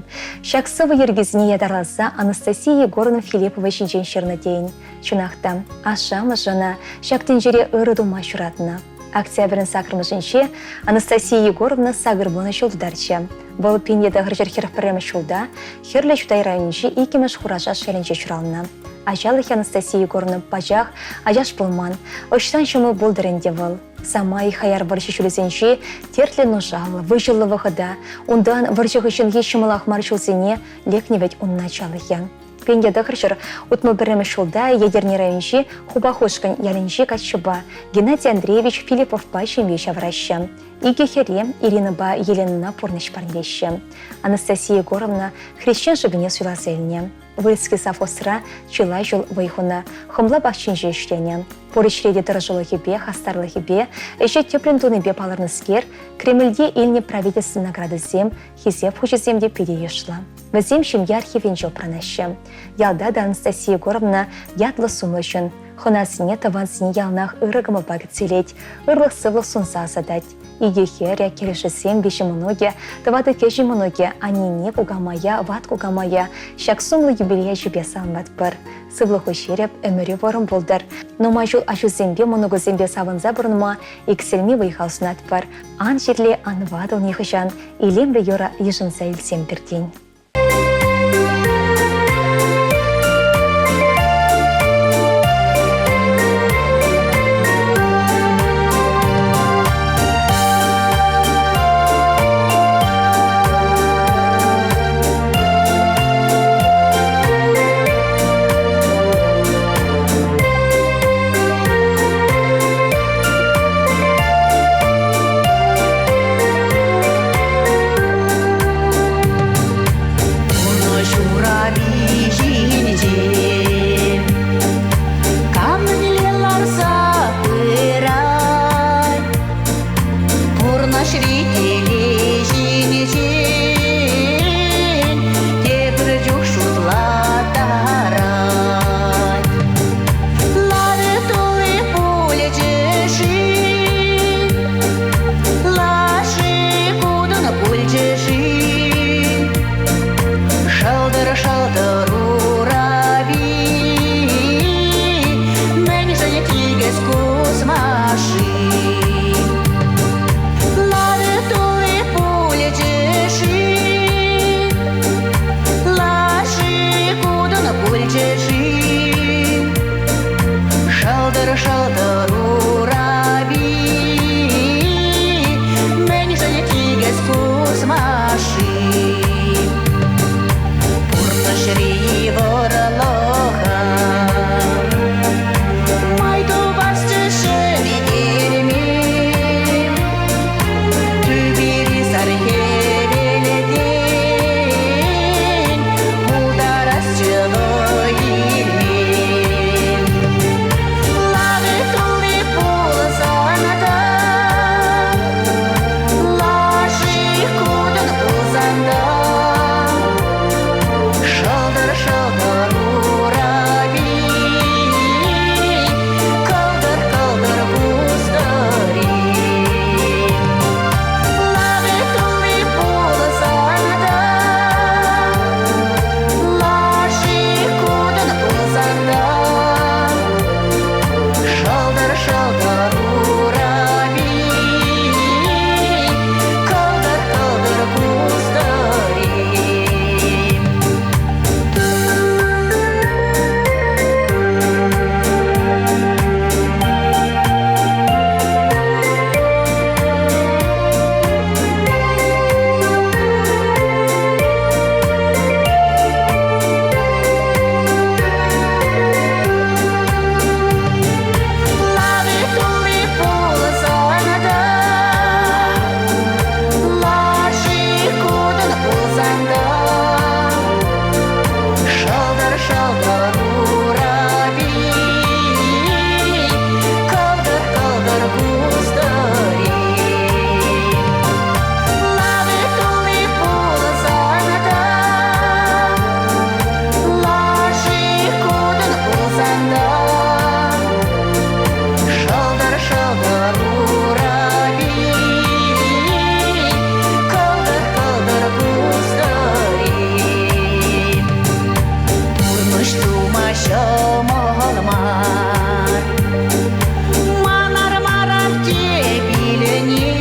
Ҫак сӑвӑ йӗркисене ятарласа Анастасия Егоровна Филиппова ҫинчен ҫырнӑ тейӗн. Чӑнах та, ашшӗ-амӑшӗ ӑна ҫак тӗнчере ырӑ тума ҫуратнӑ. Октябрӗн саккӑрмӗшӗнче Анастасия Егоровна 80 ҫул тутарчӗ. Вӑл 1941 ҫулта Хӗрлӗ Чутай районӗнчи иккӗмӗш Хурашаш ялӗнче ҫуралнӑ. Ачалӑхӗ Анастасия Егоровна пачах ачаш пулман, ӑҫтан ҫӑмӑл пултӑр ӗнтӗ вӑл. Самай хаяр вӑрҫӑ ҫулӗсенчи тертлӗ нушаллӑ, выҫӑллӑ вӑхӑта, унтан вӑрҫӑ хыҫҫӑнхи ҫӑмӑлах мар ҫулсене лекнӗ вӗт унӑн ачалӑхӗ. 1961 ҫулта Етӗрне районӗнчи Хупахушкӑнь ялӗнчи каччӑпа Геннадий Андреевич Филипповпа ҫемье ҫавӑраҫҫӗ. Икӗ хӗре Иринӑпа Еленӑна пурнӑҫ парнелеҫҫӗ. Анастасия Егоровна хресчен шӑпине суйласа илнӗ. Вырӑски совхозра чылай ҫул вӑй хунӑ, хӑмла пахчинче ӗҫленӗ. Пур ӗҫре те тӑрӑшулӑхӗпе, хастарлӑхӗпе, ӗҫе тӗплӗн тунипе палӑрнӑскер Кремльте илнӗ правительство наградисем, хисеп хучӗсем те питӗ йышлӑ. Вӗсем ҫемье архивӗнче упранаҫҫӗ. Ялта та Анастасия Егоровна ятлӑ-сумлӑ ҫын. Хӑнасене, тӑвансене яланах ырӑ кӑмӑлпа кӗтсе илет, ырлӑх-сывлӑх сунса ӑсатать. Икӗ хӗрӗ, кӗрешӗсем, виҫӗ мӑнукӗ, тӑватӑ кӗҫӗн мӑнукӗ, аннене, кукамая, ват кукамая ҫак сумлӑ юбилей ячӗпе саламлатпӑр. Сывлӑху ҫирӗп, ӗмӗрӳ вӑрӑм пултӑр. Нумай ҫул аҫусемпе, мӑнукусемпе савӑнса пурӑнма иксӗлми вӑй-хал сунатпӑр. Ан чирле, ан ватӑл нихӑҫан, илемлӗ юрӑ йышӑнса илсем пиртен. Шӑлтӑр-шӑлтӑр урапи, Мӗншӗн тикӗс кусма-ши? Пурнӑҫри йывӑрлӑха Май тупасчӗ ҫӗнтерме. Тӳпери сар хӗвелтен Пултарасчӗ вӑй илме. Лавӗ тулли пулсан та, Лаши кутӑн пулсан та, Шӑлтӑр-шӑлтӑр урапи, Кӑлтӑр-кӑлтӑр кустӑри. Лавӗ тулли пулсан та, Лаши кутӑн пулсан та, Шӑлтӑр-шӑлтӑр урапи, Кӑлтӑр-кӑлтӑр кустӑри. Лавӗ тулли пулсан та, Лаши кутӑн пулсан та, Шӑлтӑр-шӑлтӑр урапи, Кӑлтӑр-кӑлтӑр кустӑри. Лавӗ тулли пулсан та, Лаши кутӑн пулсан та, Шӑлтӑр-шӑлтӑр урапи, Кӑлтӑр-кӑлтӑр кустӑри. Пурнӑҫ тума ҫӑмӑл мар, Манар марах те пилӗне.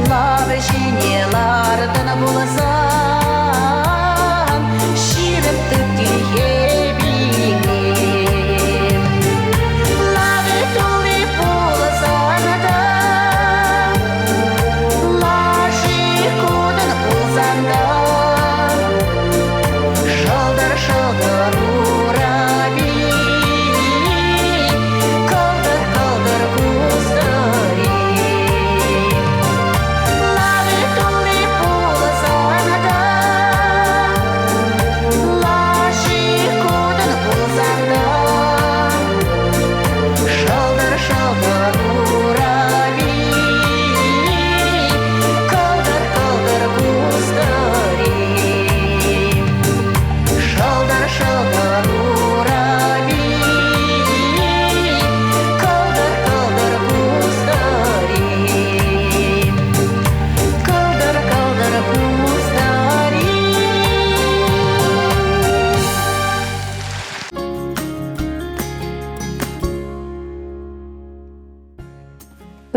Лав ҫине лартӑн пулсан, Ҫирӗп тыт тилхепине. Лавӗ тулли пулсан та, Лаши кутӑн пулсан та, Шӑлтӑр-шӑлтӑр урапи, Кӑлтӑр-кӑлтӑр кустӑри. Лавӗ тулли пулсан та, Лаши кутӑн пулсан та, Шӑлтӑр-шӑлтӑр урапи, Кӑлтӑр-кӑлтӑр кустӑри. Шӑлтӑр-шӑлтӑр урапи, Кӑлтӑр-кӑлтӑр кустӑри. Кӑлтӑр-кӑлтӑр кустӑри.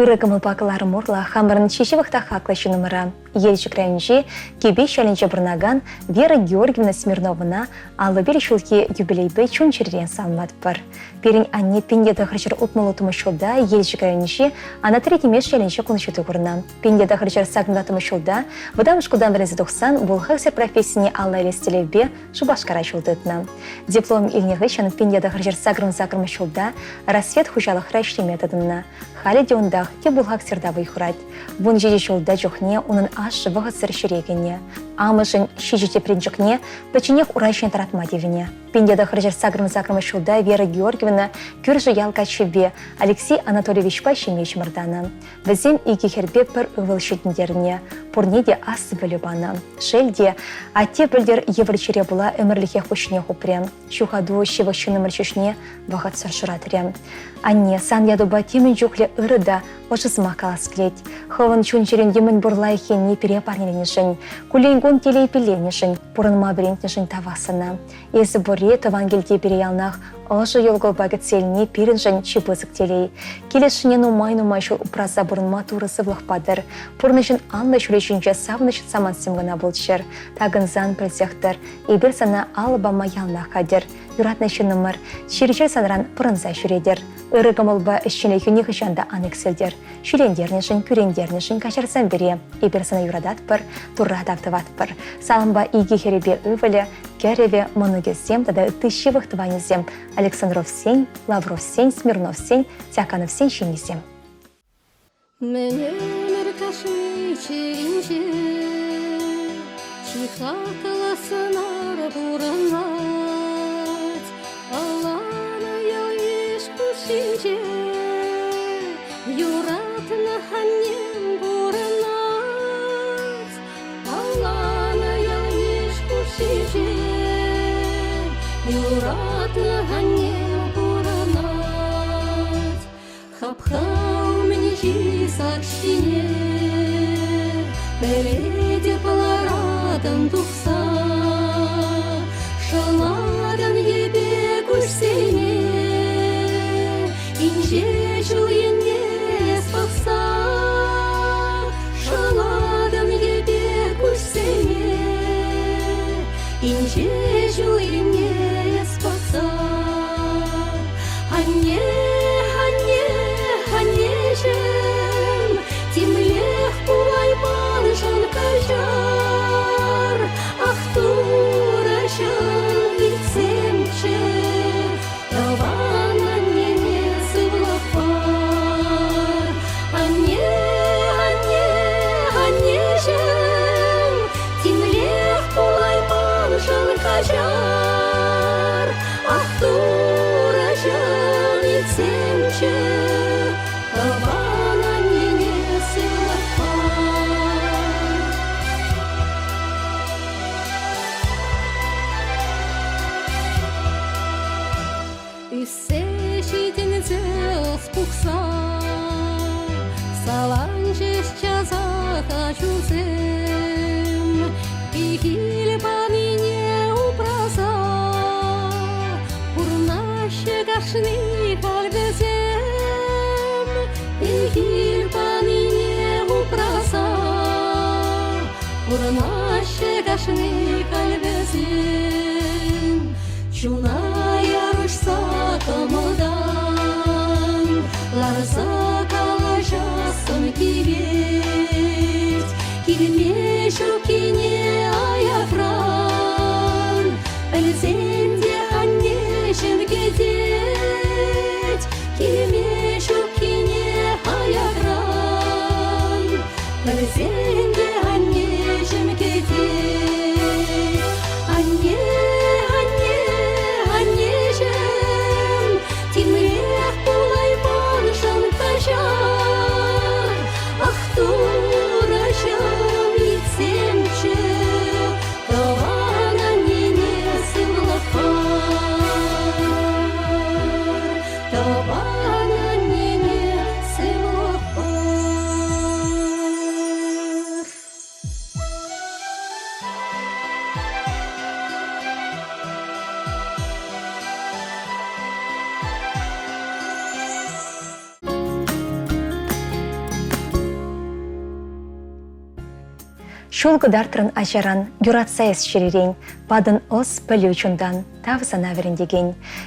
Ырӑ кӑмӑлпа кӑларӑм урлӑ хамӑрӑн чи ҫывӑх та хаклӑ ҫыннӑмӑра, Елчӗк районӗнчи Кипеҫ ялӗнче пурӑнакан Вера Георгиевна Смирновӑна 51 ҫулхи юбилейпе чун-чӗререн саламлатпӑр. Пирӗн анне 1960 ҫулта Елчӗк районӗнчи Анатри Тимеш ялӗнче кун ҫути курнӑ. 1984 ҫулта вӑтам шкултан вӗренсе тухсан бухгалтер профессине алла илес тӗллевпе Шупашкара ҫул тытнӑ. Диплом илнӗ хыҫҫӑн 1988 ҫулта Рассвет хуҫалӑхра ӗҫлеме тытӑннӑ. Халӗ те унтах тӗп бухгалтерта вӑй хурать. 17 ҫулта чухне унӑн ашшӗ вӑхӑтсӑр ҫӗре кӗнӗ. Амӑшӗн ҫичӗ тӗпренчӗкне пӗчченех ура ҫине тӑратма тивнӗ. 1988 ҫулта Вера Георгиевна кӳршӗ ял каччипе Алексей Анатольевичпа ҫемье чӑмӑртанӑ. Вӗсем икӗ хӗрпе пӗр ывӑл ҫитӗнтернӗ, пурне те аслӑ пӗлӳ панӑ. Шел те, атте пӗлтӗр йывӑр чире пула ӗмӗрлӗхех пуҫне хупрӗ. Ҫухату ҫывӑх ҫыннӑмӑр ҫӳҫне вӑхӑтсӑр шуратрӗ. Анне, сан ятупа темӗн чухлӗ ырӑ та ӑшӑ сӑмах калас килет. Хӑвӑн чун-чӗрӳнте мӗн пур лайӑх енне пире парнеленӗшӗн, куллен-кун телей пилленӗшӗн, пурӑнма вӗрентнӗшӗн тавах сана. Эсӗ пурри тӑван килте пире яланах. Ӑшӑ йӑл-кулпа кӗтсе илни пирӗншӗн чи пысӑк телей. Килӗшнине нумай-нумай ҫул упраса пурӑнма Турӑ сывлӑх патӑр. Пурнӑҫӑн анлӑ ҫулӗ ҫинче савӑнӑҫ самантсем кӑна пулччӑр. Такӑнсан пӗлсех тӑр, эпир сана алӑ пама яланах хатӗр. Юратнӑ ҫыннӑмӑр, чир-чӗр санран пӑрӑнса ҫӳретӗр. Ырӑ кӑмӑлпа ӗҫченлӗхӳ нихӑҫан та ан иксӗлтӗр. Ҫӳрентернӗшӗн, кӳрентернӗшӗн каҫарсам пире. Эпир сана юрататпӑр, Турра тав тӑватпӑр. Салампа икӗ хӗрӗпе ывӑлӗ, кӗрӗвӗ, мӑнукӗсем тата ытти ҫывӑх тӑванӗсем Александровсен, Лавровсен, Смирновсен, Тякановсен ҫемйисем. Мӗн ӗмӗр кашни чӗринче чи хаклӑ сӑнар пурӑнать. Палланӑ ял-йыш хушшинче юратнӑ аннем пурӑнать. Палланӑ ял-йыш хушшинче юратнӑ аннем пурӑнать. Хапха умӗнчи сак ҫине пӗлетӗп ларатӑн тухса. Шӑлатӑн йӗпе куҫсене инҫе ҫул енне эс пӑхса. Шӑлатӑн йӗпе куҫсене инҫе ҫул енне эс пӑхса. Анне, анне, аннеҫӗм, темлех пулайманшӑн каҫар. Ах, Турӑҫӑм, илтсемччӗ, тӑван аннене сывлӑх пар. Анне, анне, аннеҫӗм, темлех пулайманшӑн каҫар. Ах, Турӑҫӑм, илтсемччӗ, тӑван аннене сывлӑх пар. Ӳссе ҫитӗнсе ӑс пухса саланчӗҫ часах ачусем. Пехил панине упраса пурӑнаҫҫӗ кашни халь вӗсем. Пехил панине упраса пурӑнаҫҫӗ кашни халь вӗсем. Чуна ярӑҫса кӑмӑлтан ларса калаҫассӑм килет. Килме ҫуккине аякран пӗлсен те аннеҫӗм кӗтет. Килме ҫуккине аякран пӗлсен те аннеҫӗм кӗтет. Анне, анне, аннеҫӗм, темлех пулайманшӑн каҫар. Ах, Турӑҫӑм, илтсемччӗ, тӑван аннене сывлӑх пар. Тӑван аннене сывлӑх пар. Ҫул кӑтартрӑн ачаран, юратса эс чӗререн, патӑн ӑс, пӗлӳ чунтан, тав сана вӗрентекен.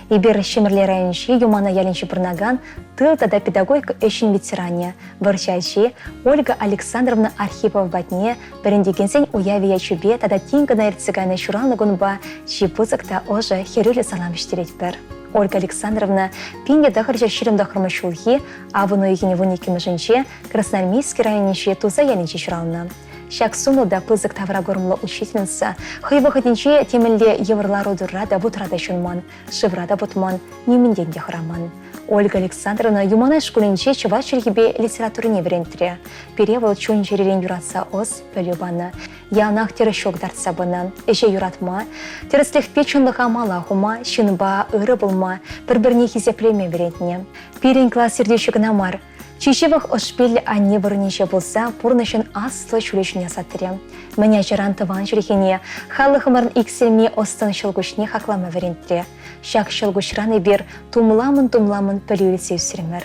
Эпир Ҫӗмӗрле районӗнчи Юмана ялӗнче пурӑнакан тыл тата педагогика ӗҫӗн ветеранӗ, вӑрҫӑ ачи Ольга Александровна Архипова патне вӗрентекенсен уявӗ ячӗпе тата тин кӑна иртсе кайнӑ ҫуралнӑ кунпа чи пысӑк та ӑшӑ, хӗрӳллӗ салам вӗҫтеретпӗр. Ольга Александровна 1929 ҫулхи авӑн уйӑхӗн 12-мӗшӗнче Красноармейски районӗнчи Туса ялӗнче ҫуралнӑ. Ҫак сумлӑ та пысӑк тавракурӑмлӑ учительница хӑй вӑхӑтӗнче темӗнле йывӑр лару-тӑрура та вутра та ҫунман, шывра та путман, нимӗнтен те хӑраман. Ольга Александровна Юманай шкулӗнче чӑваш чӗлхипе литературине вӗрентрӗ. Пире вӑл чун-чӗререн юратса ӑс, пӗлӳ панӑ. Яланах тӗрӗс ҫул кӑтартса пынӑ. Ӗҫе юратма, тӗрӗслӗхпе чӑнлӑха мала хума, ҫынпа ырӑ пулма, пӗр-пӗрне хисеплеме вӗрентнӗ. Пирӗн класс ертӳҫи кӑна мар. Чи ҫывӑх ӑшпиллӗ анне вырӑнӗнче пулса пурнӑҫӑн аслӑ ҫулӗ ҫине ӑсатрӗ. Мӗн ачаран тӑван чӗлхене, халӑхӑмӑрӑн иксӗлми ӑс-тӑн ҫӑлкуҫне хаклама вӗрентрӗ. Ҫак ҫӑлкуҫран эпир тумламӑн-тумламӑн пӗлӳ илсе ӳсрӗмӗр.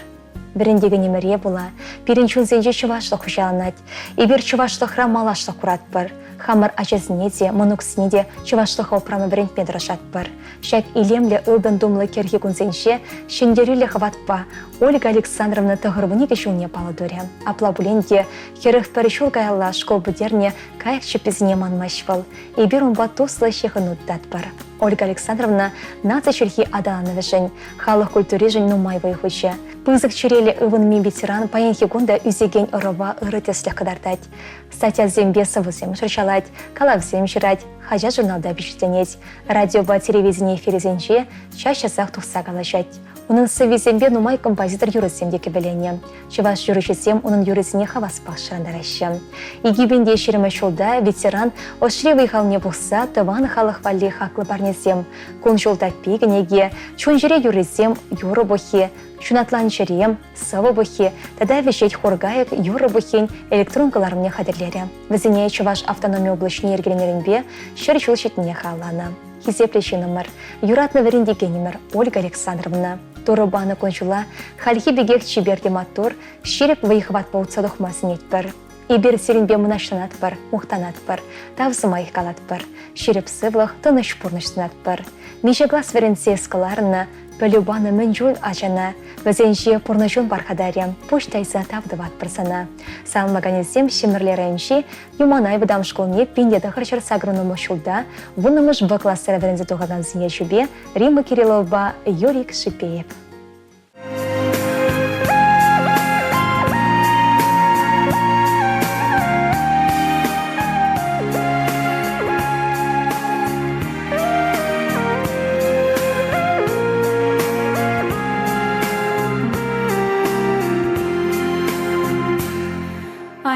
Вӗрентекенӗмӗре пула пирӗн чунсенче чӑвашлӑх хуҫаланать. Эпир чӑвашлӑхра малашлӑх куратпӑр. Хамӑр ачасене те, мӑнуксене те чӑвашлӑха упрама вӗрентме тӑрӑшатпӑр. Ҫак илемлӗ ылтӑн тумлӑ кӗрхи кунсенче ҫӗнтерӳллӗ хӑватпа Ольга Александровна 92 ҫулне паллӑ турӗ. Апла пулин те 41 ҫул каялла шкул пӗтернӗ кайӑк чӗпписене манмасть вӑл. Эпир унпа туслӑ ҫыхӑну тытатпӑр. Ольга Александровна наци чӗлхи аталанӑвӗшӗн, халӑх культуришӗн нумай вӑй хучӗ. Пысӑк чӗреллӗ ывӑнми ветеран паянхи кун та ӳсекен ӑрӑва ырӑ тӗслӗх кӑтартать. Статьясемпе сӑвӑсем шӑрҫалать, калавсем ҫырать, хаҫат-журналта пичетленет. Радиопа телевидени эфирӗсенче час-часах тухса калаҫать. Унӑн сӑввисемпе нумай композитор юрӑсем те кӗвӗленӗ. Чӑваш юрӑҫисем унӑн юррисене хаваспах шӑрантараҫҫӗ. 2020 ҫулта ветеран ӑшри вӑй-халне пухса тӑван халӑх валли хаклӑ парнесем, Кун-ҫул таппи кӗнеке, Чун-чӗре юррисем, юрӑ пуххи, Ҫунатлан чӗре, сӑвӑ пуххи тата Вӗҫет хуркайӑк юрӑ пуххин электрон кӑларӑмне хатӗрлерӗ. Вӗсене Чӑваш автономи облаҫне йӗркеленӗренпе 100 ҫул ҫитнине халалланӑ. Хисеплӗ ҫыннӑмӑр, юратнӑ вӗрентекенӗмӗр Ольга Александровна Турӑ панӑ кун-ҫула хальхи пекех чипер те маттур, ҫирӗп вӑй-хӑватпа утса тухма сӗнетпӗр. Эпир сирӗнпе мӑнаҫланатпӑр, мухтанатпӑр, тав сӑмах калатпӑр, ҫирӗп сывлӑх, тӑнӑҫ пурнӑҫ сунатпӑр. Миҫе класс вӗренсе эс кӑларнӑ, пӗлӳ панӑ мӗн чуль ачана, вӗсенче пурнӑҫун пархатарӗ, пуҫ тайса тав тӑватпӑр сана. Саламлаканӗсем Ҫӗмӗрле районӗнчи Юманай вӑтам шкулне 1980 ҫулта вуннӑмӗш Б класра вӗренсе тухакансен ячӗпе Римма Кирилловӑпа Юрий Шипеев.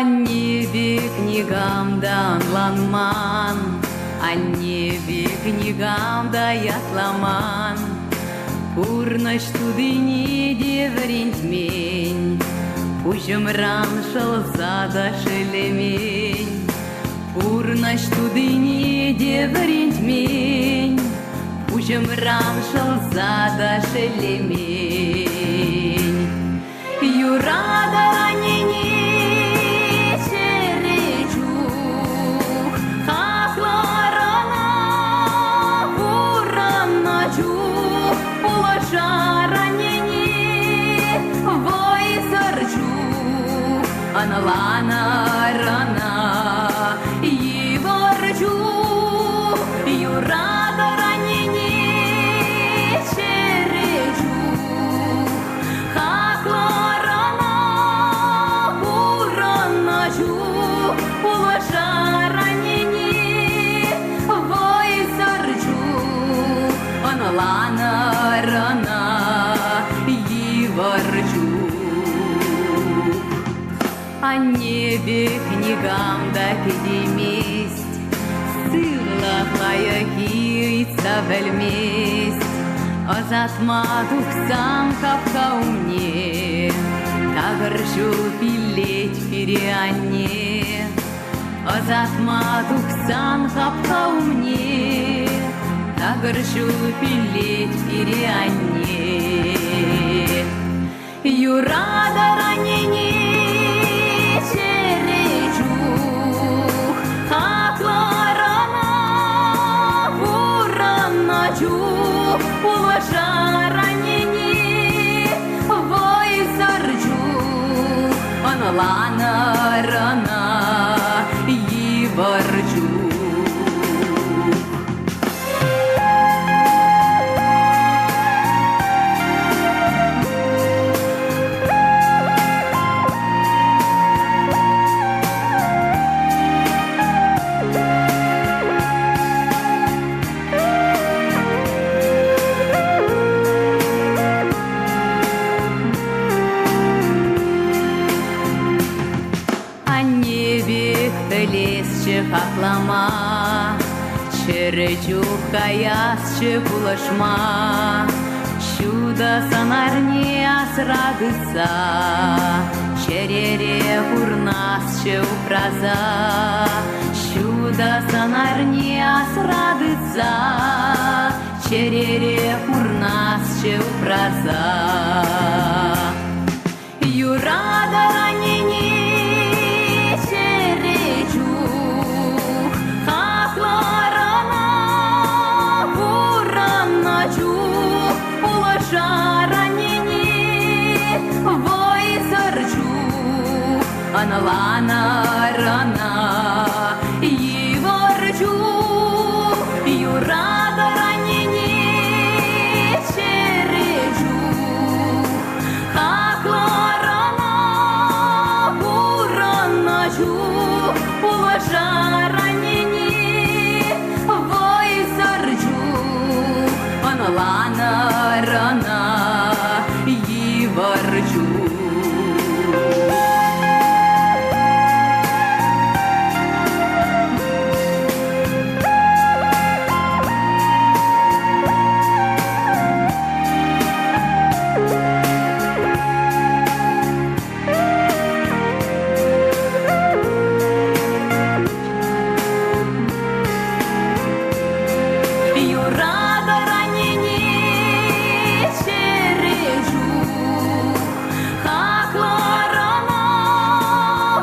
Анне пек никам та ӑнланман, Анне пек никам та ятламан. Пурнӑҫ тутине те вӗрентмен, Пуҫӑмран шӑлса та шеллемен. Пурнӑҫ тутине те вӗрентмен, Пуҫӑмран шӑлса та шеллемен. Юратӑр аннене чӗрӗ чух, хаклӑр ӑна пурӑннӑ чух, пулӑшар аннене вӑйсӑр чух, ӑнланӑр ӑна йывӑр чух, юратӑр аннене чӗрӗ чух. Хаклӑрана пурӑннӑ чух пулӑшар аннене вӑйсӑр чух ӑнланӑр ӑна йывӑр чух. Анне пек никам та кӗтеймест, сывлӑх лайӑххи ыйтса пӗлмест. Ӑсатма тухсан хапха умне такӑр ҫул пиллет пире анне. Ӑсатма тухсан хапха умне такӑр ҫул пиллет пире анне. Юратӑр аннене чӗрӗ чух, хаклӑр ӑна пурӑннӑ чух, пулӑшар аннене вӑйсӑр чух, ӑнланӑр ӑна йывӑр чух. Анне пек пӗлесчӗ хаклама, Чӗрӗ чух каясчӗ пулӑшма. Ҫутӑ сӑнарне асра тытса чӗрере пурнасчӗ упраса. Ҫутӑ сӑнарне асра тытса чӗрере пурнасчӗ упраса. Юратӑр аннене чӗре чух, хаклӑр ӑна пурӑннӑ чух, пулӑшар аннене вӑйсӑр чух, ӑнланӑр ӑна йывӑр чух, юратӑр аннене чӗре чух, хаклӑр ӑна пурӑннӑ чух, пулӑшар аннене вӑйсӑр чух, ӑнланӑр ӑна йывӑр чух. Юратӑр аннене чӗре чух, хаклӑр ӑна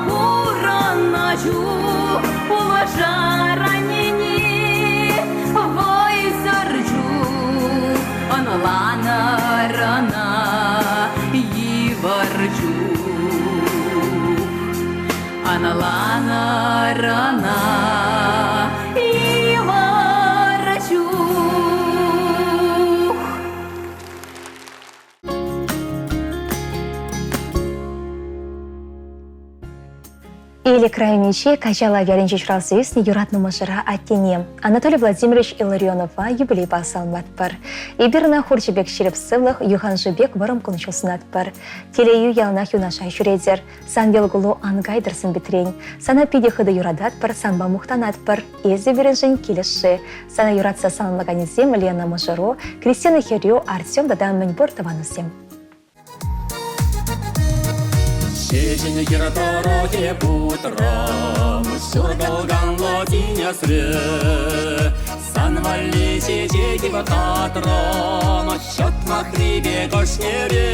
пурӑннӑ чух, пулӑшар аннене вӑйсӑр чух, ӑнланӑр ӑна йывӑр чух, ӑнланӑр ӑна йывӑр чух. Элӗк районӗнче Каҫала ялӗнче ҫуралса ӳснӗ юратнӑ мӑшӑра аттене Анатолий Владимирович Илларионова юбилейпа саламлатпӑр. Эпир ӑна хурҫӑ пек ҫирӗп сывлӑх, юханшыв пек вӑрӑм кун-ҫул сунатпӑр. Телейӳ яланах юнашар ҫӳретӗр. Сан йӑл-кулу ан кайтӑр сӗм-пӗтрен. Сана питӗ хытӑ юрататпӑр, санпа мухтанатпӑр. Эсӗ пирӗншӗн килӗшшӗ. Сана юратса саламлаканӗсем Лена мӑшӑру, Кристина хӗрӳ, Артем тата мӗнпур тӑванусем. Ҫеҫен хӗр тӑрӑхӗ путрӑм, ҫуртӑлканлӑ тинӗсре. Сан валли чечек татрӑм, ҫӑтмахри пек ӑшнере.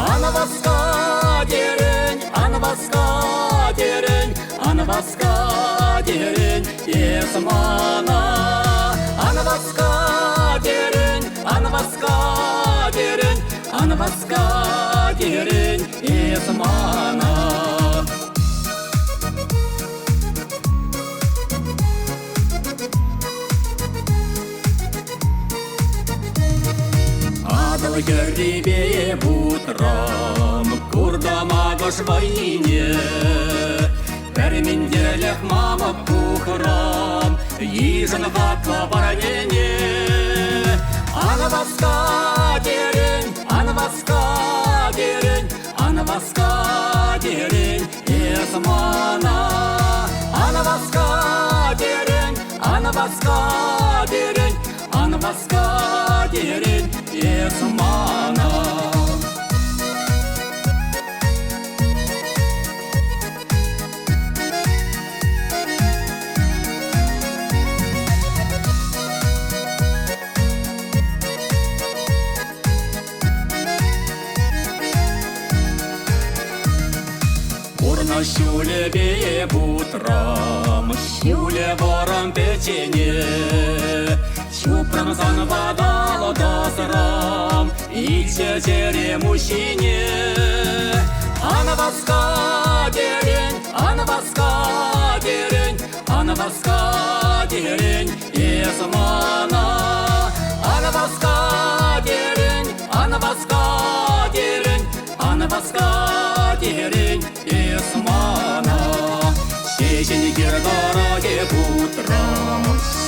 Ан васка терӗн, ан васка терӗн, ан васка терӗн, эс мана. Ан васка терӗн, ан васка терӗн, ан васка терӗн, эс мана. Атӑл хӗррипе путрӑм, куртӑм акӑш вӑйне. Пӗр минтерлӗх мамӑк пухрӑм, йышӑн хаклӑ парнене. Ан васка терӗн, ан васка терӗн, ан васка терӗн, эс мана. Ан васка терӗн, ан васка терӗн, ан васка терӗн, эс мана. Пурнӑҫ ҫулӗпе путрӑм, ҫулӗ вӑрӑм пӗччене. Чупрӑм сан ватӑлтӑсрӑм, илчӗ чӗрем уҫҫине. Ан васка терӗн, ан васка терӗн, ан васка терӗн, эс мана. Ан васка терӗн, ан васка терӗн, ан васка терӗн, эс мана. Ҫеҫен хир тӑрӑхӗ путрӑм,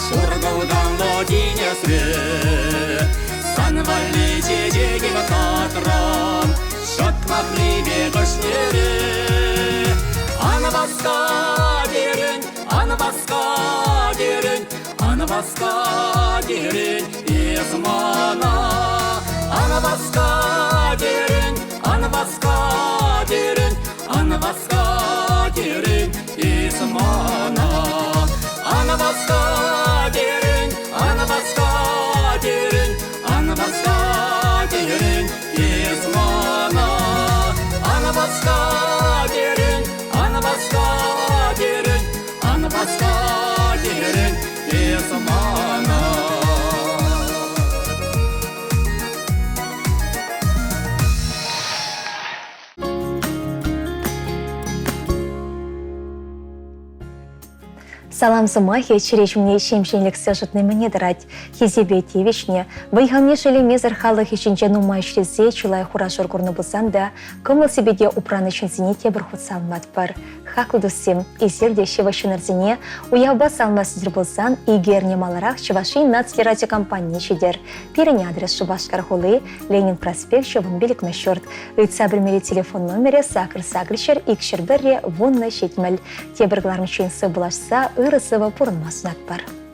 ҫуркӑлканлӑ тинӗсре. Сан валли чечек татрӑм, ҫӑтмахри пек ӑшнере. Ан васка терӗн, ан васка терӗн, ан Ан васка терен эс мана. Ан васка терен, ан васка терен, ан васка терен эс мана. Ан васка терен, ан васка терен, ан васка терен эс мана. Ан васка терен, ан васка терен, ан васка терен эс мана. Салам сӑмахӗ чӗре ҫумне ҫемҫенлӗхсе ӑшӑтни мӗне тӑрать. Хисепе тивӗҫнӗ, вӑй-халне шеллемесӗр халӑх ӗҫӗнче нумай ӗҫлесе чылай хура-шур курнӑ пулсан та кӑмӑл-сипете упранӑ ҫынсене тепӗр хут саламлатпӑр. Хаклӑ туссем, эсир те ҫывӑх ҫыннӑрсене уявпа саламлас пулсан икӗ эрне маларах Чӑваш Ен наци радиокомпанине ҫитӗр. Пирӗн адрес Шупашкар хули, Ленин проспекчӗ, 15-мӗш ҫурт. Ыйтса пӗлмелли телефон номерӗ сакӑр сакӑр ҫӗр икҫӗр пӗрре вуннӑ ҫитмӗл. Тепӗр кӑларӑмччен сывпуллашса ырӑ-сывӑ пурӑнма сунатпӑр.